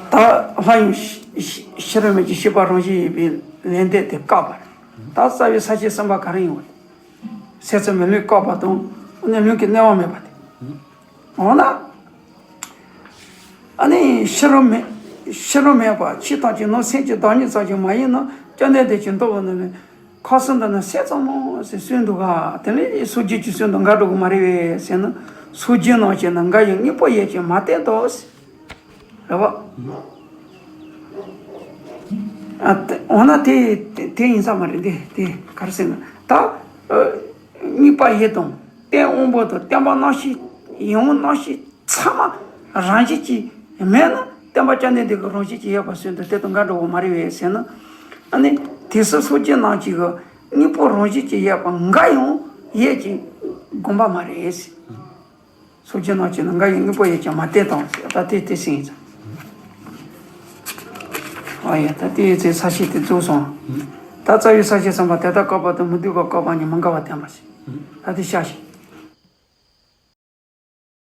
ད་ལྷ་ཡུམ་ཤེས་རབ་མེད་ཀྱི་ཤེས་པ་རང་བཞིན་ཡིན་པའི་ལན་འདེབས་དེ་བཀག་པ་རེད། ད་རྩ་བའི་ས་བཅད་གསུམ་པ་ག་རེ་ཡིན། སེམས་ཙམ་པའི་ལུང་བཀག་པ་དང་ནི་ལུང་གི་གནས་པ་མེད་པ་དེ། འོ་ན། ཨ་ནི་ཤེས་རབ་མེད། ཤེས་རབ་མེད་པ་ཆོས་ཐམས་ཅད་ནང་སེམས་ཀྱི་བདག་ཉིད་ཙམ་ཞིག་མ་ཡིན་ནོ། བཅོམ་ལྡན་འདས་ཀྱིས་མདོ་བོ་ནི་ནི། ཁ་གསུམ་དུ་ནི་སེམས་ཙམ་མོ་ཟེར་གསུངས་འདུག་ག་དེ་ནི་སོ་སྐྱེ་གི་གསུང་དང་འགལ་འགྲོ་གི་མ་རེད་པས་ཟེར་ན། སོ་སྐྱེ་རྣམས་ཀྱིས་ནི་འགའ་ཡང་དངོས་པོ་ཡོད་ཅེས་མ་བསྟན་ཏོ། རེད་བ། ཨ་དེ་འོ་ན་དེ་དེ་དེ་ཡིན་ས་མ་རེད་དེ་དེ་ག་རེ་ཟེར་ན་ད། ཨ་དངོས་པོ་ཡོད་དང་། རྟེན་དབང་པོ་དང་བརྟེན་པ་རྣམ་ཤེས་ཡིད་དབང་རྣམ་ཤེས་ཚང་མ་རང་བཞིན་གྱིས་མེད་ན་བསྟན་པ་བཅོམ་ལྡན་འདས་ཀྱི་རང་བཞིན་གྱིས་ཡོད་པ་ཟེར་དུས་དེ་དང་འགལ་འགྲོ་བ་མ་རེད་པས་ཟེར་ན། ཨ་ནི་དེ་སོ་སོ་སྐྱེ་རྣམས་ཀྱིས་དངོས་པོ་རང་བཞིན་གྱིས་ཡོད་པ་འགའ་ཡང་ཡོད་ཅེས་དགོངས་པ་མ་རེད། སོ་སྐྱེ་རྣམས་ཀྱིས་ནི་འགའ་ཡང་དངོས་པོ་ཡོད་ཅེས་མ་བསྟན་ཏོ་ཟེར་ད་དེ་དེ་ཟིན་ཡིན་ཙང་། ཨ་ཡ་ད་དེའི་ཚེ་ས་བཅད་དེ་རྫོགས་སོང་། ད་རྩ་བའི་ས་བཅད་གསུམ་པ་དེ་དག་བཀག་པ་དང་མི་འདུས་པ་བཀག་པ་གཉིས་མི་འགལ་བར་བསྟན་པ་ཟེར། ད་དེ་བཤད་ཤིག